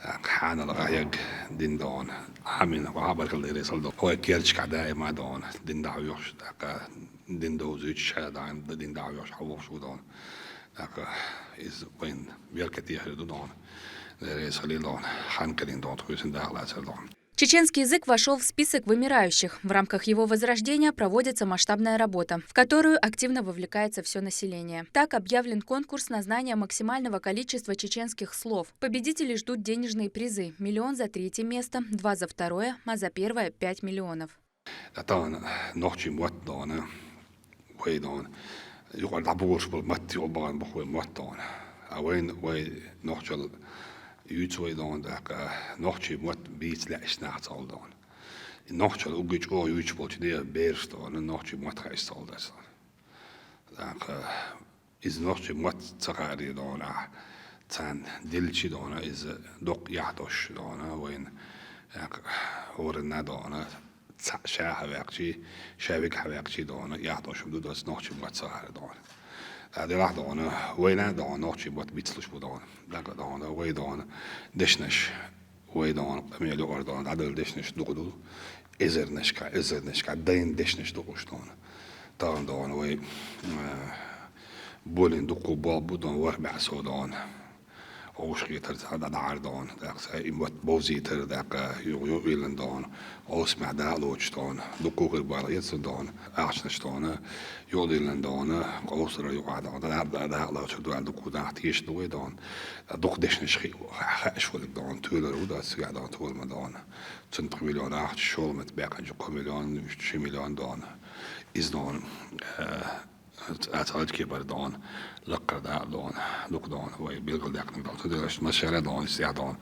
ТӀаккха хьанал гӀайгга дин дона. Амин, ваха баркалла дерриг сал дона. Хой керчка даима дона. Дин дӀахьоьхуш, тӀаккха дин довзуьйтуш, ша даим дин дӀахьоьхуш, хьан вохуш ву дона. ТӀаккха иза вайн беркате хир ду дона. Дерриг сал дона. Хан калин дона, тхуьйсин дахлацар дона. Чеченский язык вошёл в список вымирающих. В рамках его возрождения проводится масштабная работа, в которую активно вовлекается всё население. Так объявлен конкурс на знание максимального количества чеченских слов. Победителей ждут денежные призы: миллион за третье место, два за второе, а за первое — пять миллионов. Ткъа тахана нохчийн мотт дона, вай дона, юкъара дӀаболуш болу мотт юкъа бахана боху вай мотт дона. А вайна вай нохчалла юьйцу вай дона, тӀаккха нохчийн мотт бийца лаьаш нах цхьалла дона. И нохчалла угги чӀогӀа юьйцуш болчу нехан бераш дона, нохчийн мотт хаьаш цхьалла дацара. ТӀаккха иза нохчийн мотт ца хаарий дона, царна дилличи дона, иза доккха яхь дош дона, вайна, тӀаккха хӀоранна дона, цхьаъ ша хьаваьккхичи, ша вига хьаваьккхичи дона, яхь дош ду дас нохчийн мотт ца хаарий дона. Ткъа делахь дона, вайна дона, нохчийн мотт бицлуш бу дона. ТӀаккха дона, вай дона, дешнаш, Вай догӀна, къамел юкъара догӀна, дӀадала дешнаш дукха ду, эзарнашка, эзарнашка дайна дешнаш ду уж догӀна. Тахан догӀна вай, э, болин дукха болх бу догӀна, ворхӀ бӀаь сов догӀна. Овш хетар цхьа дӀа-, дӀаӀар догӀна, тӀаккха цхьа и мотт бовзийтар, тӀаккха югӀ-, югӀ-, югӀ-, йиллан догӀна, осмех дакъа лоцуш догӀна, дукха хир бала ецна догӀна, ахчанаш догӀна, югӀ-, йиллан догӀна, къовсара юкъа догӀна, дӀа-, дӀа-, дакъа лоцуш догӀна, дукха нах теша ду вай догӀна. Дукха дешнаш хи-, ха-, хаьаш волга догӀна, тоьлар ву дац цигахь догӀна, тоьлма догӀна. Цунна пхи миллион ахча, шолмет баьккхинчу кхо миллион, ши миллион догӀна. Иза догӀна, э, Ца-, цхьа кепара догӀна, лакхара дакъа догӀна, дукха догӀна, вай билгалдаьккхинарг догӀна. Цу делахь массара догӀна, стех догӀна,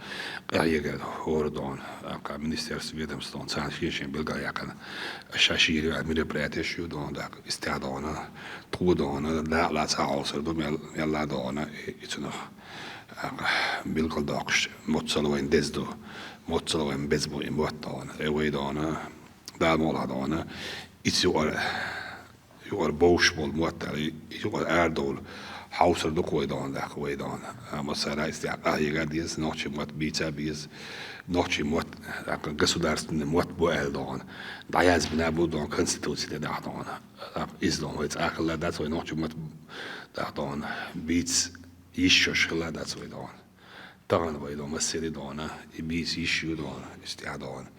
къахьегар хӀора догӀна, а, кху министерство, ведомство догӀна, царна шен-шен билгалъяьккхина, ша шийра мероприятеш ю догӀна, даккха, истех догӀна, тхо догӀна, дакъа лаца Ӏовсар ду, мел-, мелла догӀна, и, и цунах, а, билгалдоккхуш, моццал вайн деза ду, моццал вайн беза бу и мотт догӀна, э, вай догӀна, Дала мукъалахь догӀна, и цу юкъара юкъара бовш болу мотт аьлла, и юкъара арадовла хьовсар ду-кх вай догӀна, даккха вай догӀна. Амма сара иза тӀехь къахьега деза, нохчийн мотт бийца беза, нохчийн мотт, даккха государственный мотт бу аьлла догӀна. ДӀаязбина бу догӀна конституци тӀе дахь догӀна. Даккха иза догӀна вай цӀа хилла дац, вай нохчийн мотт дахь догӀна. Бийца йиш йолуш хилла дац вай догӀна. Тахана вай догӀна, массери догӀна, и бийца йиш ю догӀна, иза тӀехь догӀна.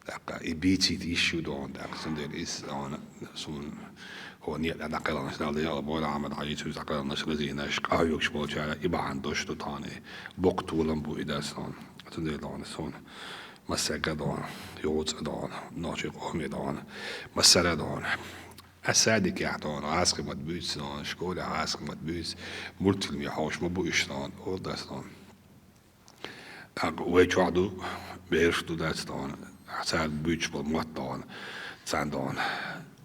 ТӀаккха и бийцийта йиш ю догӀна, тӀаккха цундела иза догӀна, суна хӀо некъа тӀехь дӀакхелхинарш Дала декъала бойла Ахьмад-Хьаьжи, цуьнца дӀакхелхинарш лазийнарш, къахьоьгуш болчара и бахьана долуш ду тахана и. Боккха толам бу и дац догӀна. Цундела догӀна суна массаьрга догӀна, юха цкъа догӀна, нохчийн къоме догӀна, массара догӀна. Ас садикехь догӀна, гӀазкхийн мотт буьйцу догӀна, школехь гӀазкхийн мотт буьйцу, мультфильме хьовш ма бу уьш догӀна, олу дац догӀна. ТӀаккха вай чохь ду, бераш ду дац догӀна, цара буьйцуш болу мотт догӀна, царна догӀна.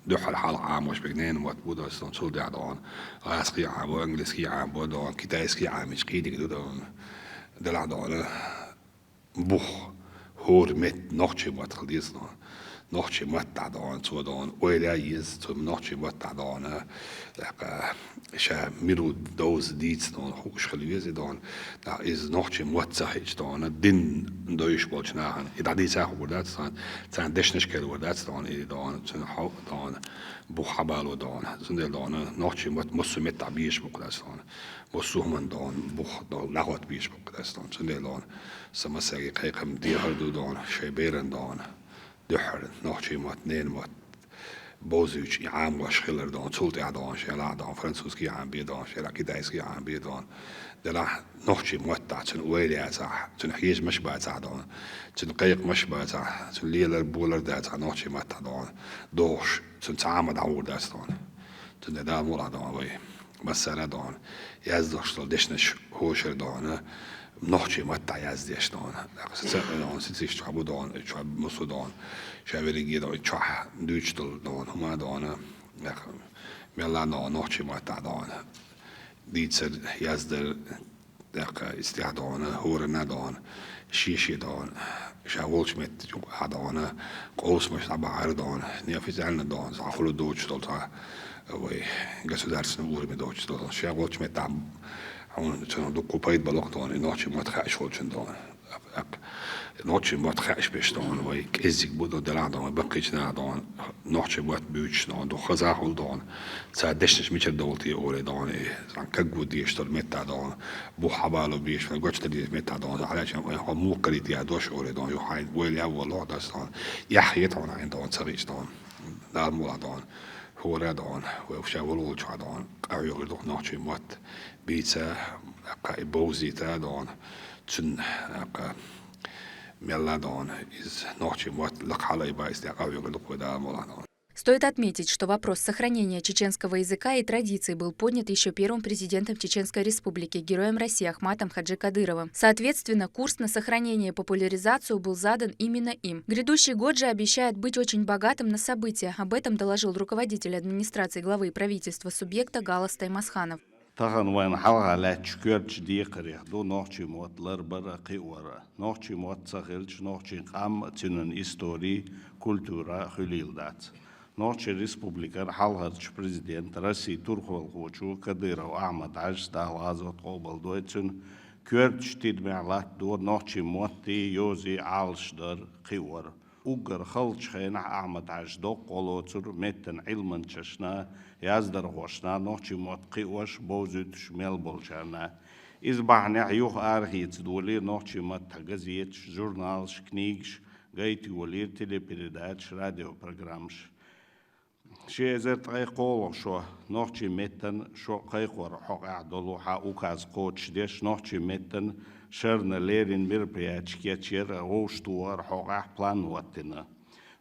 Дуьххьара хьалха Ӏамош берг ненан мотт бу дац догӀна, цул тӀаьхьа догӀна. ГӀазкхий Ӏамабо, английский Ӏамабо догӀна, китайский Ӏамийча кхидиг ду догӀна. Делахь догӀна. Бух, хӀора метта нохчийн мотт хила деза догӀна. Нохчийн маттахь догӀна, цо догӀна, ойла еза, цо нохчийн маттахь догӀна, тӀаккха ша мила ву довза дийца догӀна, хууш хила веза догӀна. ТӀаккха иза нохчийн мотт ца хиъча догӀна, дин дойуш болчу нахана и дӀадийца а хуур дац догӀна, царна дешнаш керлур дац догӀна, и догӀна, цуьнан хьо-, догӀна, бух хьабало догӀна. Цундела догӀна, нохчийн мотт массо а меттахь безаш бу-кх дац догӀна. Массо а хӀуманна догӀна, бух догӀна, дӀахӀотта безаш бу-кх дац догӀна. Цундела догӀна, сан массаьрга кхайкхам дехар ду догӀна, шайн беран догӀна. Дуьххьара нохчийн мотт, ненан мотт бовзуьйтуш и Ӏамош хилар догӀна, цул тӀаьхьа догӀна, шелахь догӀна, французский Ӏамабе догӀна, шелахь китайский Ӏамабе догӀна. Делахь нохчийн маттахь цуьнан ойла яцахь, цуьнан хьежамаш бацахь догӀна, цуьнан кхайкхамаш бацахь, цуьнан лелар, болар дацахь нохчийн маттахь догӀна, дохуш, цуьнан цхьа а ма дӀагӀур дац догӀна. Цундела Дала мукъалахь догӀна вай. Массара а догӀна, яздеш долу дешнаш хӀошара догӀна, нохчийн маттахь яздеш догӀна. ТӀаккха сацо а догӀна, сацийша чохь бу догӀна, чохь массо а догӀна, ша верриге а догӀна, чохь дуьйцуш долу догӀна, хӀума а догӀна, тӀаккха мелла а догӀна, нохчийн маттахь догӀна. Дийцар, яздар, тӀаккха истех догӀна, хӀоранна а догӀна, шен-шен догӀна, ша волчу метта юкъахь догӀна, къовсамаш дӀабахьар догӀна, неофициально догӀна, цхьа хуьлу доцуш долу цхьа вай государственный уровне доцуш долу. Ша волчу меттахь хьуна цунах дуккха пайда балу-кх догӀна, и нохчийн мотт хаьаш волчун догӀна. ТӀаккха нохчийн мотт хаьаш берш догӀна, вай кӀеззиг бу догӀна, делахь догӀна, вай баккхийчу наха догӀна, нохчийн мотт буьйцуш догӀна, дукха хазахь хуьлу догӀна. Цара дешнаш мичара довла те олий догӀна, и цхьана кагго дезаш долу меттахь догӀна, бух хьабало безаш, вайн гочдан дезаш меттахь догӀна, хьалаьцча вайн хьо муха карийта яр дош олий догӀна, юха хьайна ойла ян воллохь дац догӀна, эхь хета хьуна хьайна догӀна, ца хиъча догӀна, Дала мукъалахь догӀна, хӀора а догӀна, вай ша волу волчохь догӀна, къахьоьгур ду-кх нохчийн мотт, бийца, тӀаккха и бовзийта догӀна, цуьнан, тӀаккха мелла а догӀна, иза нохчийн мотт лакха хьалаайба, иза тӀе къахьоьгур ду-кх вай Дала мукъалахь догӀна. Стоит отметить, что вопрос сохранения чеченского языка и традиций был поднят ещё первым президентом Чеченской Республики, героем России Ахматом Хаджи Кадыровым. Соответственно, курс на сохранение и популяризацию был задан именно им. Грядущий год же обещает быть очень богатым на события. Об этом доложил руководитель администрации главы и правительства субъекта Галас Таймасханов. Тахана вайна хьалха лаьттачу коьртачу декхарех ду нохчийн мотт ларбар а, кхиор а. Нохчийн мотт ца хилча, нохчийн къам а, цуьнан истори, культура а хуьлийла дац. Нохчийн республикан хьалхарчу президента, Россин турхалхочо Кадыров Ахьмад-Хьаьжас, Дала гӀазот къобалдойла цуьнан, Коьртачу тидамехь латтадо нохчийн мотт йовзий Ӏалашдар, кхиор. Уггар халачу хенахь Ахьмад-Хьаьжас доккха гӀо лоцура меттан Ӏилманчашна, яздархошна, нохчийн мотт кхиош, бовзуьйтуш мел болчарна. Иза бахьанехь юха арахеца долий нохчийн маттахь газеташ, журналаш, книгаш, гайта йолийра телепередачаш, радиопрограммаш. Ши эзар ткъе кхоалгӀа шо нохчийн меттан шо кхайкхоран хьокъехь долу хьан указ кхочушдеш, нохчийн меттан шарна леррина мероприятеш кечъяр вовшахтохаран хьокъехь план хӀоттийна.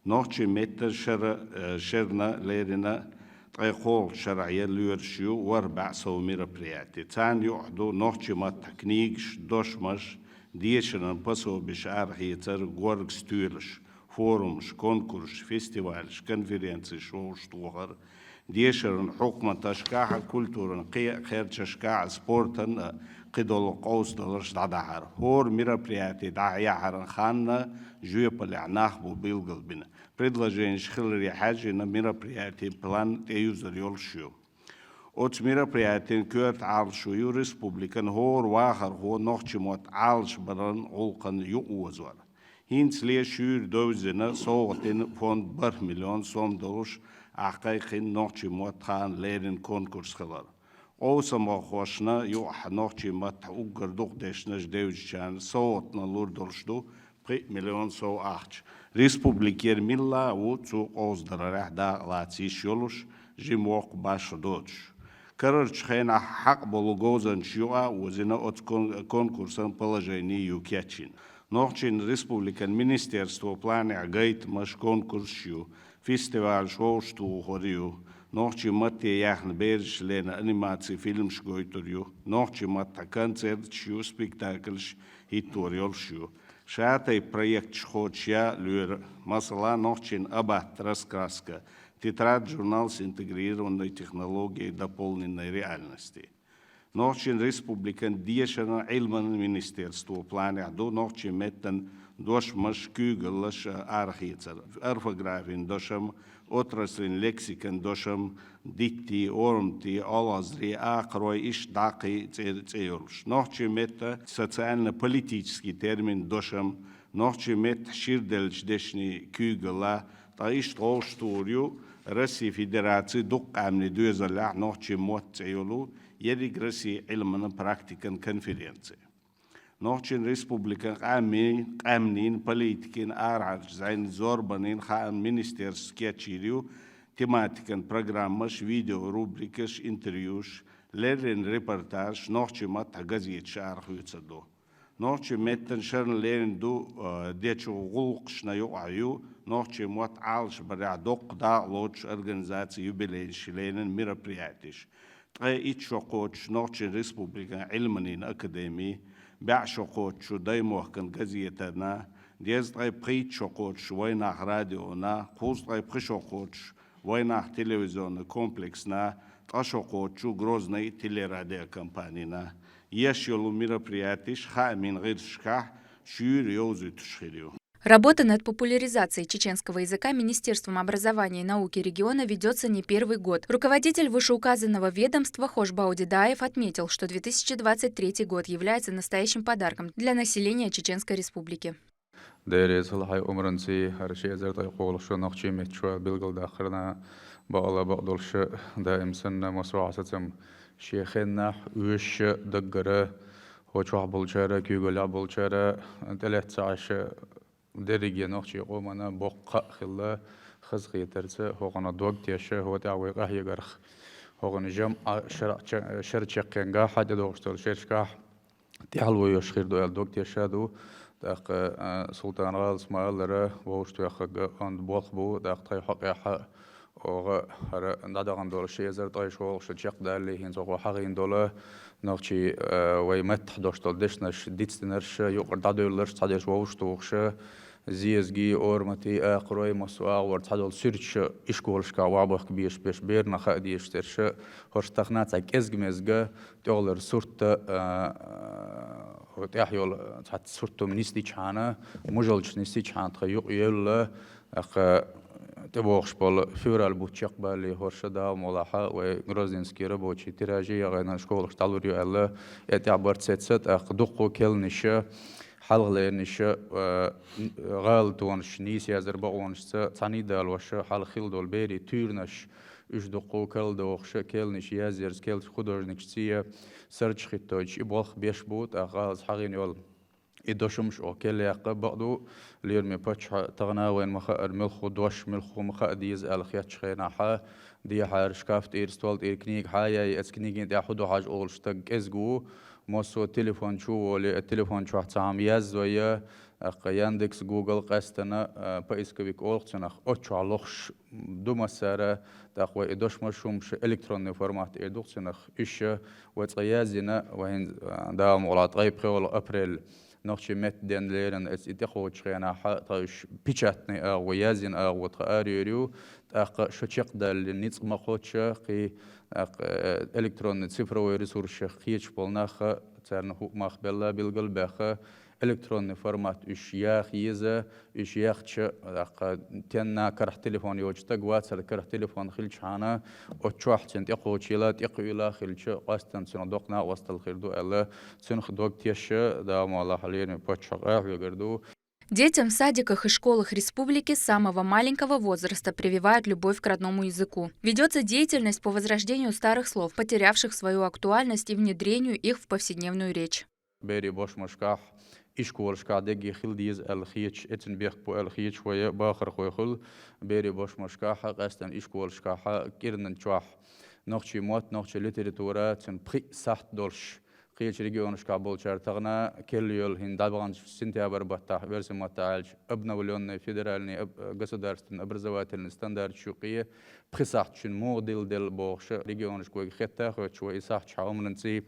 Нохчийн меттан шара, э, шарна леррина ткъе кхоалгӀачу шарахь яр лоьраш ю ворхӀ бӀе сов мероприяти. Царна юкъахь ду нохчийн маттахь книгаш, дошамаш, дешаран пособеш арахецар, горга стоьлаш, форумаш, конкурсаш, фестивалаш, конференцеш вовшахтохар, дешаран хьукматашкахь а, культуран кхин а кхерчашкахь а, спортан а, кхидолу къовсадаларш дӀадахьар. ХӀора мероприяти дӀаяхьаран ханна жоьпаллехь нах бу билгалбина. Предложенеш хиларе хьаьжжина мероприятийн план тӀеюзар йолуш ю. Оцу мероприятин коьрта Ӏалашо ю республикан хӀора вахархо нохчийн мотт Ӏалашбаран гӀуллакхна юкъаозор. ХӀинцале шуьйра довзийна совгӀатийн фонд бархӀ миллион сом долуш, ахь кхайкхина нохчийн мотт хаана леррина конкурс хилар. Къовсамхошна юкъахь нохчийн маттахь уггар дукха дешнаш девзачарна совгӀатна лур долуш ду пхи миллион сов ахча. Республикера милла а ву цу къовсадарарехь дакъалаца йиш йолуш, жима воккха башха доцуш. Карарчу хенахь хьакъ болу говзанчаш юкъа а озийна оцу кон-, конкурсан положени ю кечйина. Нохчийн республикан министерствон планехь гайтамаш, конкурсаш ю, фестивалаш вовшахтухур ю, нохчийн матте яьхна бераш леррина анимаци, фильмаш гойтур ю, нохчийн маттахь концерташ ю, спектакльш хӀиттор йолуш ю. Шатайпа проекташ кхочушъян лоьру, масала, нохчийн абатта раскраска, тетрадь-журнал с интегрированной технологией дополненной реальности. Нохчийн республикан дешаран, Ӏилманан министерствон планехь ду нохчийн меттан дошамаш, куьйгаллаш арахецар, орфографин дошам, отраслин лексикан дошам, диттий, орматий, олхазарий, акхарой, иштта дӀаккхий цӀе, цӀе йолуш. Нохчийн меттан социально-политический термин дошам, нохчийн меттан ширделлачу дешнийн куьйгалла, ткъа иштта вовшахтухур ю Российн Федерацин дукха къаьмнийн доьзаллехь нохчийн мотт цӀе йолу ерриг Россин Ӏилманан практикан конференци. Нохчийн республикан къаьмнийн, къаьмнийн политикин, арахьарчу зӀенан, зорбанийн хааман министерствос кечйийр ю тематикан программаш, видеорубрикаш, интервьюш, леррина репортажаш нохчийн маттахь газеташ арахоьцур ду. Нохчийн меттан шарна леррина ду, а, дечу гӀуллакхашна юкъахь ю нохчийн мотт Ӏалашбарехь доккха дакъа лоцуш организацин юбилейш леррина мероприятеш. Ткъе итт шо кхочуш нохчийн республикан Ӏилманийн академи, бӀе шо кхочуш даймохкан газетана, дезткъе пхийтта шо кхочуш Вайнах радиона, кхузткъе пхи шо кхочуш Вайнах телевизионный комплексна, ткъа шо кхочуш Грозный телерадиокомпанина. Еш йолу мероприятеш хаамийн гӀирсашкахь шуьйра йовзуьйтуш хир ю. Работа над популяризацией чеченского языка Министерством образования и науки региона ведётся не первый год. Руководитель вышеуказанного ведомства Хошба Удидаев отметил, что две тысячи двадцать третий год является настоящим подарком для населения Чеченской Республики. Дерезал хьай умранций, хӀара ши эзар ткъе кхоалгӀа шо нохчийн меттан шо билгалдаккхарна, бакъала бакъдолуш даим санна, массо а сацам шен хеннахь оьшуш даггара, хӀокху чохь болчара, куьйгаллехь болчара тӀелаьцна Ӏаш, дерриге нохчийн къомана боккха а хилла, хазахетарца, хӀокхунна дог теша, хӀокху тӀехь вай къахьегарх, хӀокхунна жамӀ шарахь ча-, шар чекхъянгахь, тӀедогӀуш долу шерашкахь тӀаьхьало йолуш хир ду аьлла дог теша ду. ТӀаккха, а, Султан-ГӀалас ма-аллара, вовшахтоьхнарг онда болх бу, тӀаккха тхайн хьокъехь а, оха хӀара дӀадахана долу ши эзар ткъе шолгӀа шо чекхдалале, хӀинца оха хьахийна долу нохчийн, а, вай меттахь долуш долу дешнаш, дицдинарш, юкъара дӀадоьлларш, цхьадерш вовшахтухуш, зезагий, орматий, акхарой, массо а агӀор цхьадолу суьрташ ишколашкахь охьабахка безаш берш, берна хаа дезаш дерш, хӀорш тахана цхьа кӀезиг-мезга тӀехулара сурт, а, а, тӀехь йолу цхьацца суртам нисдичхьана, мужалчаш нисдичхьана тхан юкъаевлла, тӀаккха тӀебогӀуш болу февраль бутт чекхбаллий, хӀорш Дала мукъалахь вай Грозненский рабочий тиражи яхана школаш дӀалур ю аьлла, э, тӀехь барт сецна, тӀаккха дуккха керланаш, хьалхалернаш, э, гӀалатонаш, нийса яздар бакъонашца цхьаьна далош, хьалха хилла долу берийн туьйранаш, уьш дуккха карладохуш, керланаш язъярца, керлачу художникашций, сарчу хӀиттойтуш и болх беш бу, тӀаккха гӀалаца хьахийна йолу и дошамаш оха керла яккха бакъ ду, лераме паччахьа тахана вайна ма хаара, муьлхха дош, муьлхха ма хаа деза аьлла хеттачу хенахь, дехьара шкаф тӀера, стол тӀера книга хьаяьй, оцу книгина тӀехь хӀун ду хьажа олуш стаг кӀезиг ву, массо а телефон чу а волий, телефон чохь цхьа хӀума яздой, тӀаккха Яндекс, Google къаьстина, а, поисковик олу цунах, оцу чохь лохуш ду массара, тӀаккха вай и дошамаш, хӀумаш электронный формат эр ду цунах, уьш вай цкъа яздина, вай хӀинца, а, Дала мукъалахь ткъе пхоьалгӀа апрель нохчийн меттан ден лерина, оцу и тӀекхочучу хенахь, тхан уьш печатный агӀо, яздина агӀо тхан арайойр ю, тӀаккха шо чекхдаллалц ницкъ ма кхоччу, кхин, тӀаккха, э, электронный цифровой ресурсех кхеташ болу нах, царна хӀуъа мах белла билгал а баьхна, электронный формат уьш яха еза, уьш яхча, тӀаккха тенна карахь телефон йоцу стаг вацара, карахь телефон хилчхьана, оцу чохь цуьнан тӀекхочийла, тӀекхуьйла хилча, къаьсттина цунах доккха накъосталла хир ду аьлла, цунах дог тешна, Дала мукъалахь лераме паччахьо къахьоьгур ду. Детям в садиках и школах республики с самого маленького возраста прививают любовь к родному языку. Ведётся деятельность по возрождению старых слов, потерявших свою актуальность, и внедрению их в повседневную речь. Берийн бошмашкахь, ишколашкахь дерриге хила деза аьлла хеташ, эцна бехк бу аьлла хеташ вай бахархой хуьлу, берийн бошмашкахь, къаьсттина ишколашкахь, кӀиранан чохь нохчийн мотт, нохчийн литература, цуьнан пхиъ сахьт долуш, кхечу регионашкахь болчара тахана керла йолу, хӀинца дӀабаханчу сентябрь баттахь, оьрсийн маттахь аьлча, обновлённый федеральный об-, государственный образовательный стандарташ юкъе пхи сахьт шуна муха дилла делла бохуш, регионашка вайга хетта а хоьттуш, вай и сахьташ хьан умранций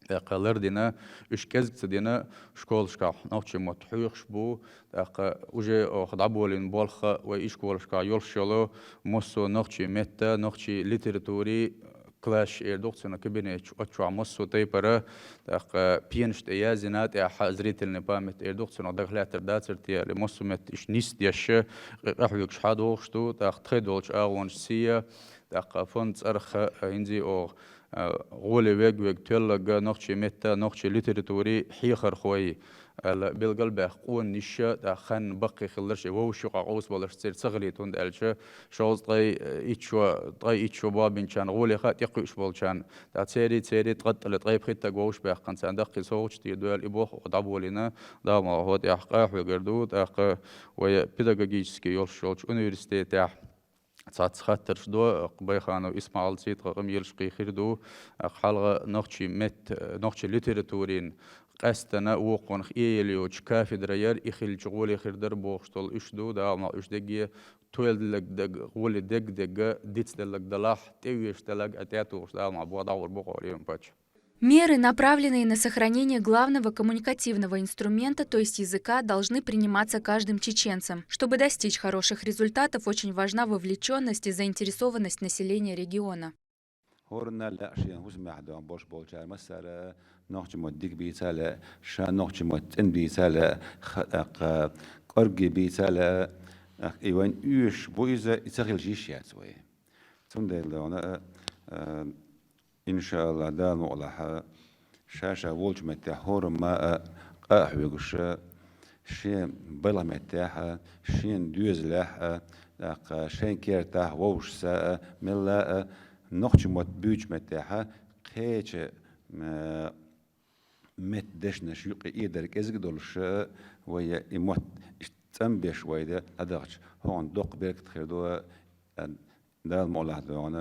тӀаккха лардина, уьш кӀезиг ца дина, школашкахь нохчийн мотт хьоьхуш бу, тӀаккха уже оха дӀаболийна болх, вай ишколашкахь йолуш йолу массо а нохчийн меттан, нохчийн литературин классаш эр ду-кх цунах, кабинеташ, оцу чохь массо а тайпара, тӀаккха пенаш тӀе яздина, тӀехь зрительный память эр ду-кх цунах, дагахь лаьттар дацара те аьлла, массо а меттан иштта нисдеш, къа-, къахьоьгуш хьадогӀуш ду, тӀаккха тхайн долчу агӀонашций, тӀаккха фонд цӀарах, хӀинций оха, а, гӀоле вега-вега тоьлларг нохчийн меттан, нохчийн литературин хьехархой аьлла билгал а баьхна, къонанаш, тӀаккха хан баккхий хилларш, и вовшашна юкъахь къовсабаларш церан ца хилийта, хӀунда аьлча шовзткъе итт шо, ткъе итт шо бабинчарна гӀоле хаа тӀекхуьуш болчарна, тӀаккха церий, церий ткъе итт, ткъе пхийтта стаг вовшашка баьхкина, царна даккхий совгӀаташ дийр ду аьлла, и болх дӀаболийна, Дала мукъалахь, тӀехь къахьоьгур ду, тӀаккха вай педагогически йолуш йолчу университетехь цхьацца хаттарш до, Байханов ИсмаӀалций, тхан къамелаш кхин хир ду, хьалха нохчийн мет-, нохчийн литературин къаьсттина вукхунах эяла йоцуш кафедра яра, и хилча гӀоле хир дара бохуш долу уьш ду, Дала мукъалахь, уьш дерриге тоьлларг даг, гӀоле дерг-дерг дицделларг далахь, тӀеоьшуш даларг а тӀетухуш, Дала мукъалахь, боху дӀагӀур бу-кх лераме паччахь. Меры, направленные на сохранение главного коммуникативного инструмента, то есть языка, должны приниматься каждым чеченцем. Чтобы достичь хороших результатов, очень важна вовлечённость и заинтересованность населения региона. ХӀоранна лаьа шен хӀусамехь догӀун болуш болчара массара нохчийн мотт дика бийца а лаьа, ша нохчийн мотт цӀена бийца а лаьа, ха-, тӀаккха кӀоргге бийца а лаьа, тӀаккха и вайна оьшуш бу иза, и ца хилча йиш яц вай. Цундела догӀун а, а, иншааллахӀ, Дала мукъалахь, ша-ша волчу меттехь хӀораммо а къа а хьоьгуш, шен балха меттехь а, шен доьзалехь а, тӀаккха шайн кертахь вовшашца а, мелла а нохчийн мотт буьйцучу меттехь а, кхечу, м, меттан дешнаш юкъе эдар кӀезиг а долуш, вай и мотт иштта цӀанбеш вай дӀадахча, хьуна доккха беркат хир ду, а, Дала мукъалахь догӀун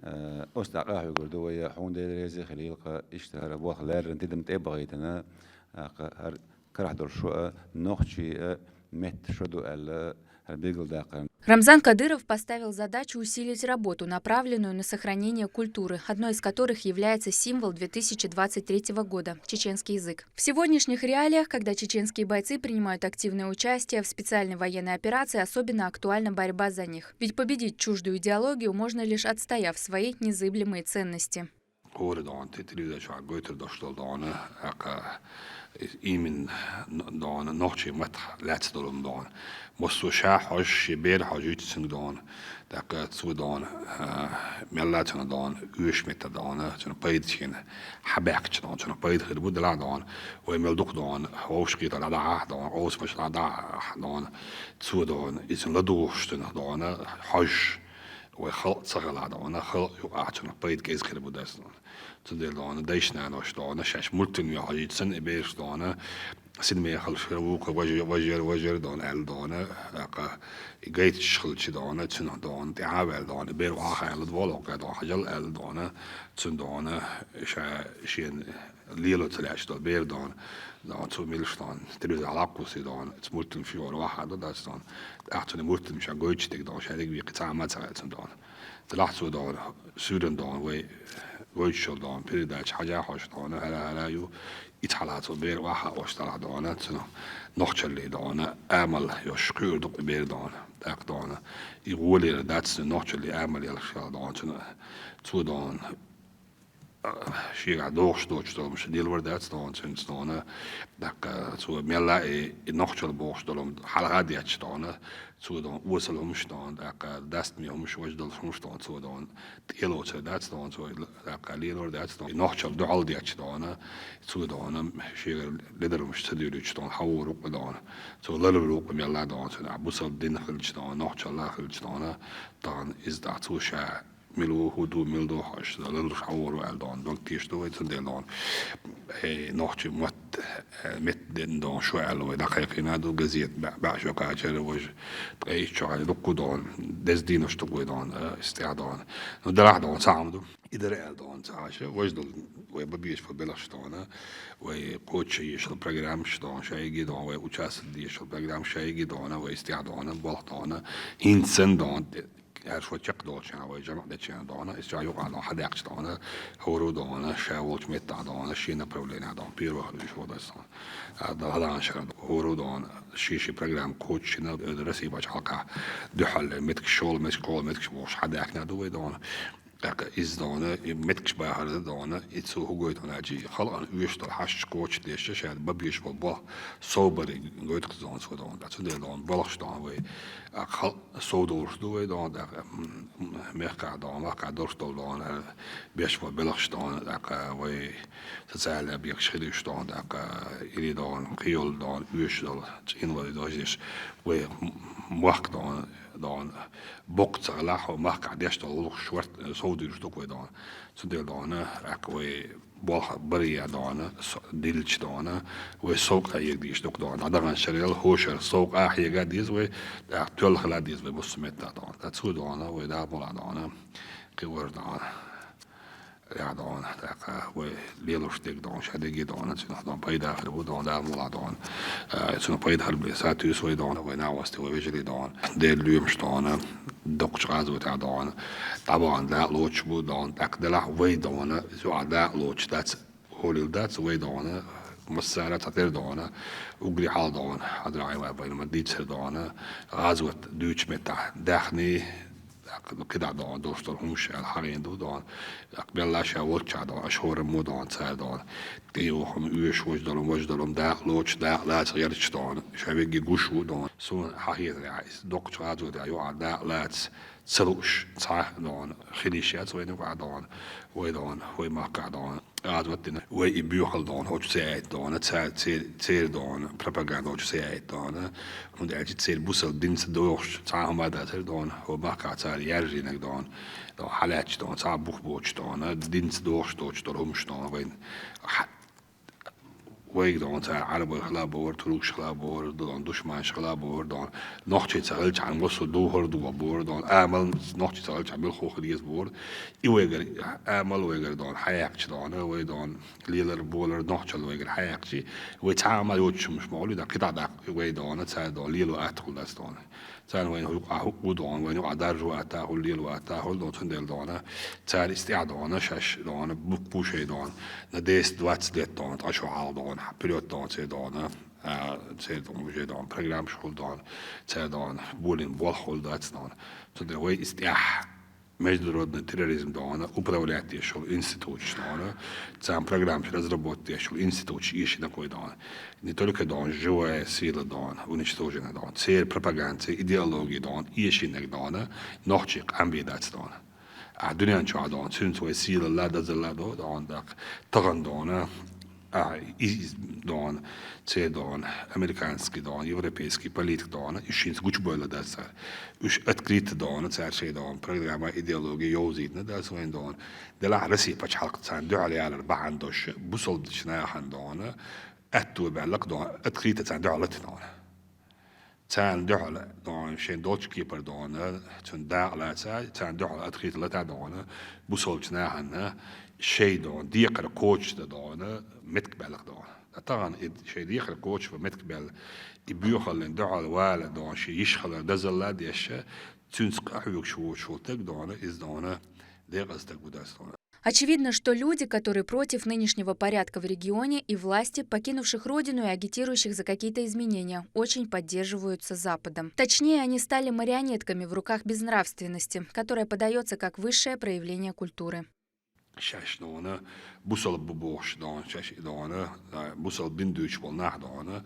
а, оцу тӀехь къахьоьгур ду вай, хьуна Дела реза а хилийла-кх, иштта хӀара болх леррина тидам тӀе а бахийтина, тӀаккха хӀара карахь долу шо а, нохчийн а меттан шо ду аьлла, хӀара билгалдаккхар. Рамзан Кадыров поставил задачу усилить работу, направленную на сохранение культуры, одной из которых является символ две тысячи двадцать третьего года — чеченский язык. В сегодняшних реалиях, когда чеченские бойцы принимают активное участие в специальной военной операции, особенно актуальна борьба за них. Ведь победить чуждую идеологию можно, лишь отстояв свои незыблемые ценности. бора дона, те-, телевизор чохь гойтур долуш долу дона, тӀаккха именно дона, нохчийн маттах лаьцна долу дона. Массо а ша хьожуш, шен бер хьожуьйту цуьнга дона, тӀаккха цо дона, а, мелла а цуьнан дона, оьшуш меттан дона, цуьнан пайда шена хьабаьккхича дона, цуьнан пайда хир бу делахь дона, вай мел дукха дона, вовшахкхетар дӀадахьа дона, къовсамаш дӀадахьа дона, цо дона, иза ладугӀуш цуьнан дона, хьожуш, вай халкъ ца хилахь дона, халкъ юкъахь цуьнан пайда кӀезиг хир бу дас дона. Цундела дона, дайша-наноша дона, шаьш мультфильм йохьуьйту санна и бераш дона, синмехаллаш хир ву-кх, важа-, важа яра, важа яра дона аьлла дона, тӀаккха и гайташ хилча дона, цуьнан дона, тӀаьхьа а ваьлла дона, и бер охьахаьлла дона, воккха дона, хьажал аьлла дона, цуьнан дона, ша шена лело ца лаьтташ долу бер дона, дона, цо милаш дона, телевизор хьалакхуссий дона, цу мультфильм ши вара вахьа ду дац дона, тӀаккха цуьнан мультфильм ша гойтуш дерг дона, ша дерг векхи цхьа а ма ца хаьа цуьнан дона. Делахь цо дона, суьйранна дона, вай гойтуш йолу дона, передача хьажа а хьожуш дона, хӀара-хӀара ю, и цхьалха цо бер охьа а ош делахь дона, цуьнан нохчаллий дона, амал йош кхуьур ду-кх и бер дона, тӀаккха дона, и гӀолера дац цуьнан нохчаллий амал ялаш хила дона, цуьнан, цо дона, шегахь дохуш доцуш долу хӀумаш лелавар дац дона, цуьнца дона, тӀаккха цо мелла а и, и нохчалла бохуш долу хӀума хьалха а детташ дона, цо дона, осал хӀумаш дона, тӀаккха дастаме хӀумаш, важа долуш хӀумаш дона, цо дона, тӀелоцур дац дона, цо тӀаккха лелавар дац дона, и нохчалла дуьхьал детташ дона, цо дона, шегара ледара хӀумаш ца дуьйлуьйтуш дона, хьавор ву-кх дона, цо ларвар ву-кх мелла а дона, цуьнан бусалба дин хилча дона, нохчалла хилча дона, дона, иза тӀаккха цо ша мила ву, хӀун ду, мила ду, хьо аша ларлуш хьавор ву аьлла дона, дог тешаш ду вай, цундела дона, э, нохчийн мотт, э, меттан ден дона, шо аьлла вай дӀакхайкхийна ду, газета баьӀ-, баьӀ шо кхачара, важа, ткъе итт шо хьалха дуккха дона, деза дийнош ду вай дона, э, иза тӀехь дона. Ну, делахь дона, цхьа хӀума ду. И дара аьлла дона, цхьа аша, важа долу вай бан безаш болу белхаш дона, вай кхочуш езаш йолу программаш дона, шайги дона, вай участвовать дезаш йолу программаш шайги дона, вай иза тӀехь дона, болх дона, хӀинца санна дона, Аьлла шо чекхдолчарна вай жамаӀ дечарна дона, иза чохь юкъа дона, хьадаьккхича дона, хӀора дона, ша волчу меттахь дона, шен направлениехь дона, первый хӀара вуьш ву дас дона. А, дала хӀара шара хӀора дона, шен-шен программа кхочушшина, э, Россия бачу хьалкхахь дуьхьал меттигаш, шолгӀа меттигаш, кхоалгӀа меттигаш бохуш хьадаьккхина ду вай дона. ТӀаккха иза дона, и меттигаш бахар дона, и цо хӀун гойту аьлча, халкъана оьшуш долу хьашташ кхочушдеш, ша бан безаш болу болх совбарий гойту-кх дона цо дона. Цундела дона, балхаш дона вай, а, халкъ совдовлуш ду вай дона, тӀаккха, м, м, мехкахь дона, махкахь долуш долу дона, беш болу белхаш дона, тӀаккха вай социальный объекташ хилуш дона, тӀаккха или дона, кхийолу дона, оьшуш долу, цӀийнвалий дождеш, вай м-, мохк дона, дона, боккха ца хилахь, хӀо махкахь деш долу гӀуллакхаш шорт, совдуьйлуш ду-кх вай дона. Цундела дона, тӀаккха вай болх барий дона, со-, дилча дона, вай сов къа хьега дезаш ду-кх дона. ДӀадаханчу шарел хӀора шарахь сов къа хьега деза вай, тӀаккха тоьлла хила деза вай массо а меттехь дона. Ткъа цо дона, вай Дала мукъ лахь дона, кхин вара дона, яхь дона, тӀаккха вай лелош дерг дона, ша дерг дона, цуьнах дона пайда хир бу дона, Дала мукъ лахь дона. Э, цуьнан пайда хир бен сатуьйсу вай дона, вай нахвасте, вай вежарий дона. Делан лоьмаш дона, доккхачу гӀазотехь дона, дӀабахана дакъа лоцуш бу дона, тӀаккха делахь вай дона, иза юкъахь дакъа лоцуш дац, хьолийла дац вай дона, массара а цхьатера дона, уггаре хьалха дона, хьадара Ӏайва байна ма дийцара дона, гӀазот дуьйцучу меттахь даьхний, тӀаккха кхидӀа дона, долуш долу хӀумаш аьлла хьахийна ду дона, тӀаккха мелла а ша волччахь дона, аша хӀораммо дона, цара дона, тӀейогӀу хӀума, оьшуш, важа долу хӀума, важа долу хӀума, дакъа лоцуш, дакъа лаца гӀерташ дона, ша вегги гуш ву дона. Суна хьахетарехь, иза доккхачу гӀазотехь юкъахь дакъа лаца ца лууш цхьа а дона, хила йиш яц вайна юкъахь дона, вай дона, вай махкахь дона. ГӀазот дина, вай и боьхалла дона, хӀокху ца яйта дона, цара, цер-, церан дона, пропаганда хӀокху ца яйта дона. ХӀунда аьлча церан бусалба динца догӀуш цхьа а хӀума дацара дона, хӀо махкахь цара яьржийнарг дона, дона, хьалаьтташ дона, цхьа а бух боцуш дона, динца догӀуш доцуш долу хӀумаш дона, вайна хьа-, вайга дона цара Ӏарбой хила бохура, туркаш хила бохура, дона, душманаш хила бохура, дона, нохчий ца хилчахьана массо а духар а духуш бохура, дона, амал нохчий ца хилчахьана муьлхха хир еза бохура. И вайгара, амал вайгара дона хьаяьккхича дона, вай дона, лелар, болар, нохчалла вайгара хьаяьккхича, вай цхьа а ма йоцуш хӀумаш ма хуьлу, дона, кхидӀа даккха вай дона, цара дона, лело атта хуьлу дац дона. Царна вайна юкъахь хӀуъу дона, вайна юкъахь даржо атта хуьлу, лело атта хуьлу дона, цундела дона, цара иза тӀехь дона, шаьш дона, буккху шайн дона, на десять-двадцать лет дона, ткъа шо хьалха дона, вперёд дона, церан дона, а, церан дона, уже дона, программаш хуьлу дона, церан дона, болийна болх хуьлу дац дона. Цундела вай иза тӀехь международный терроризм дона, управлять деш йола институташ дона, царна программаш разработать деш йола институташ эшийна кхой дона. Не только дона, живая сила дона, уничтожена дона, церан пропаганда, церан идеология дона, эшийнарг дона, нохчий къам бе дац дона. А дуьнен чохь дона, цуьнца вай сийлалла, дозалла до дона, даккха, тахан дона, а, из, из дона, церан дона, американский дона, европейский политик дона, уьш хӀинца гучубевлла дац цара. Уьш открыто дона, цара шайн дона, программа, идеология йовзийтина дац вайн дона. Делахь Россия пачхьалкх царна дуьхьал ялар бахьана долуш, бусалба дечу нахана дона, аьтто баьлла-кх дона, открыто царна дуьхьал латина дона. Царна дуьхьал дона, шайн долчу кепара дона, цуьнан дакъа лаца, царна дуьхьал открыто лата дона, бусалбачу нахана шайн дона, декхар кхочушдан дона, меттиг баьлла-кх дона. Ткъа тахана и шайн декхар кхочушбан меттиг баьлла, и боьхаллин дуьхьал вала дона, шен йиш хилар дозалла деш, цуьнца къахьоьгуш воцуш волу стаг дона, иза дона, декъаза стаг ву дац дона. Очевидно, что люди, которые против нынешнего порядка в регионе и власти, покинувших родину и агитирующих за какие-то изменения, очень поддерживаются Западом. Точнее, они стали марионетками в руках безнравственности, которая подаётся как высшее проявление культуры. Шаьш дона, бусалба бу бохуш дона, шаьш и дона, а, бусалба дин дуьйцуш болу нах дона,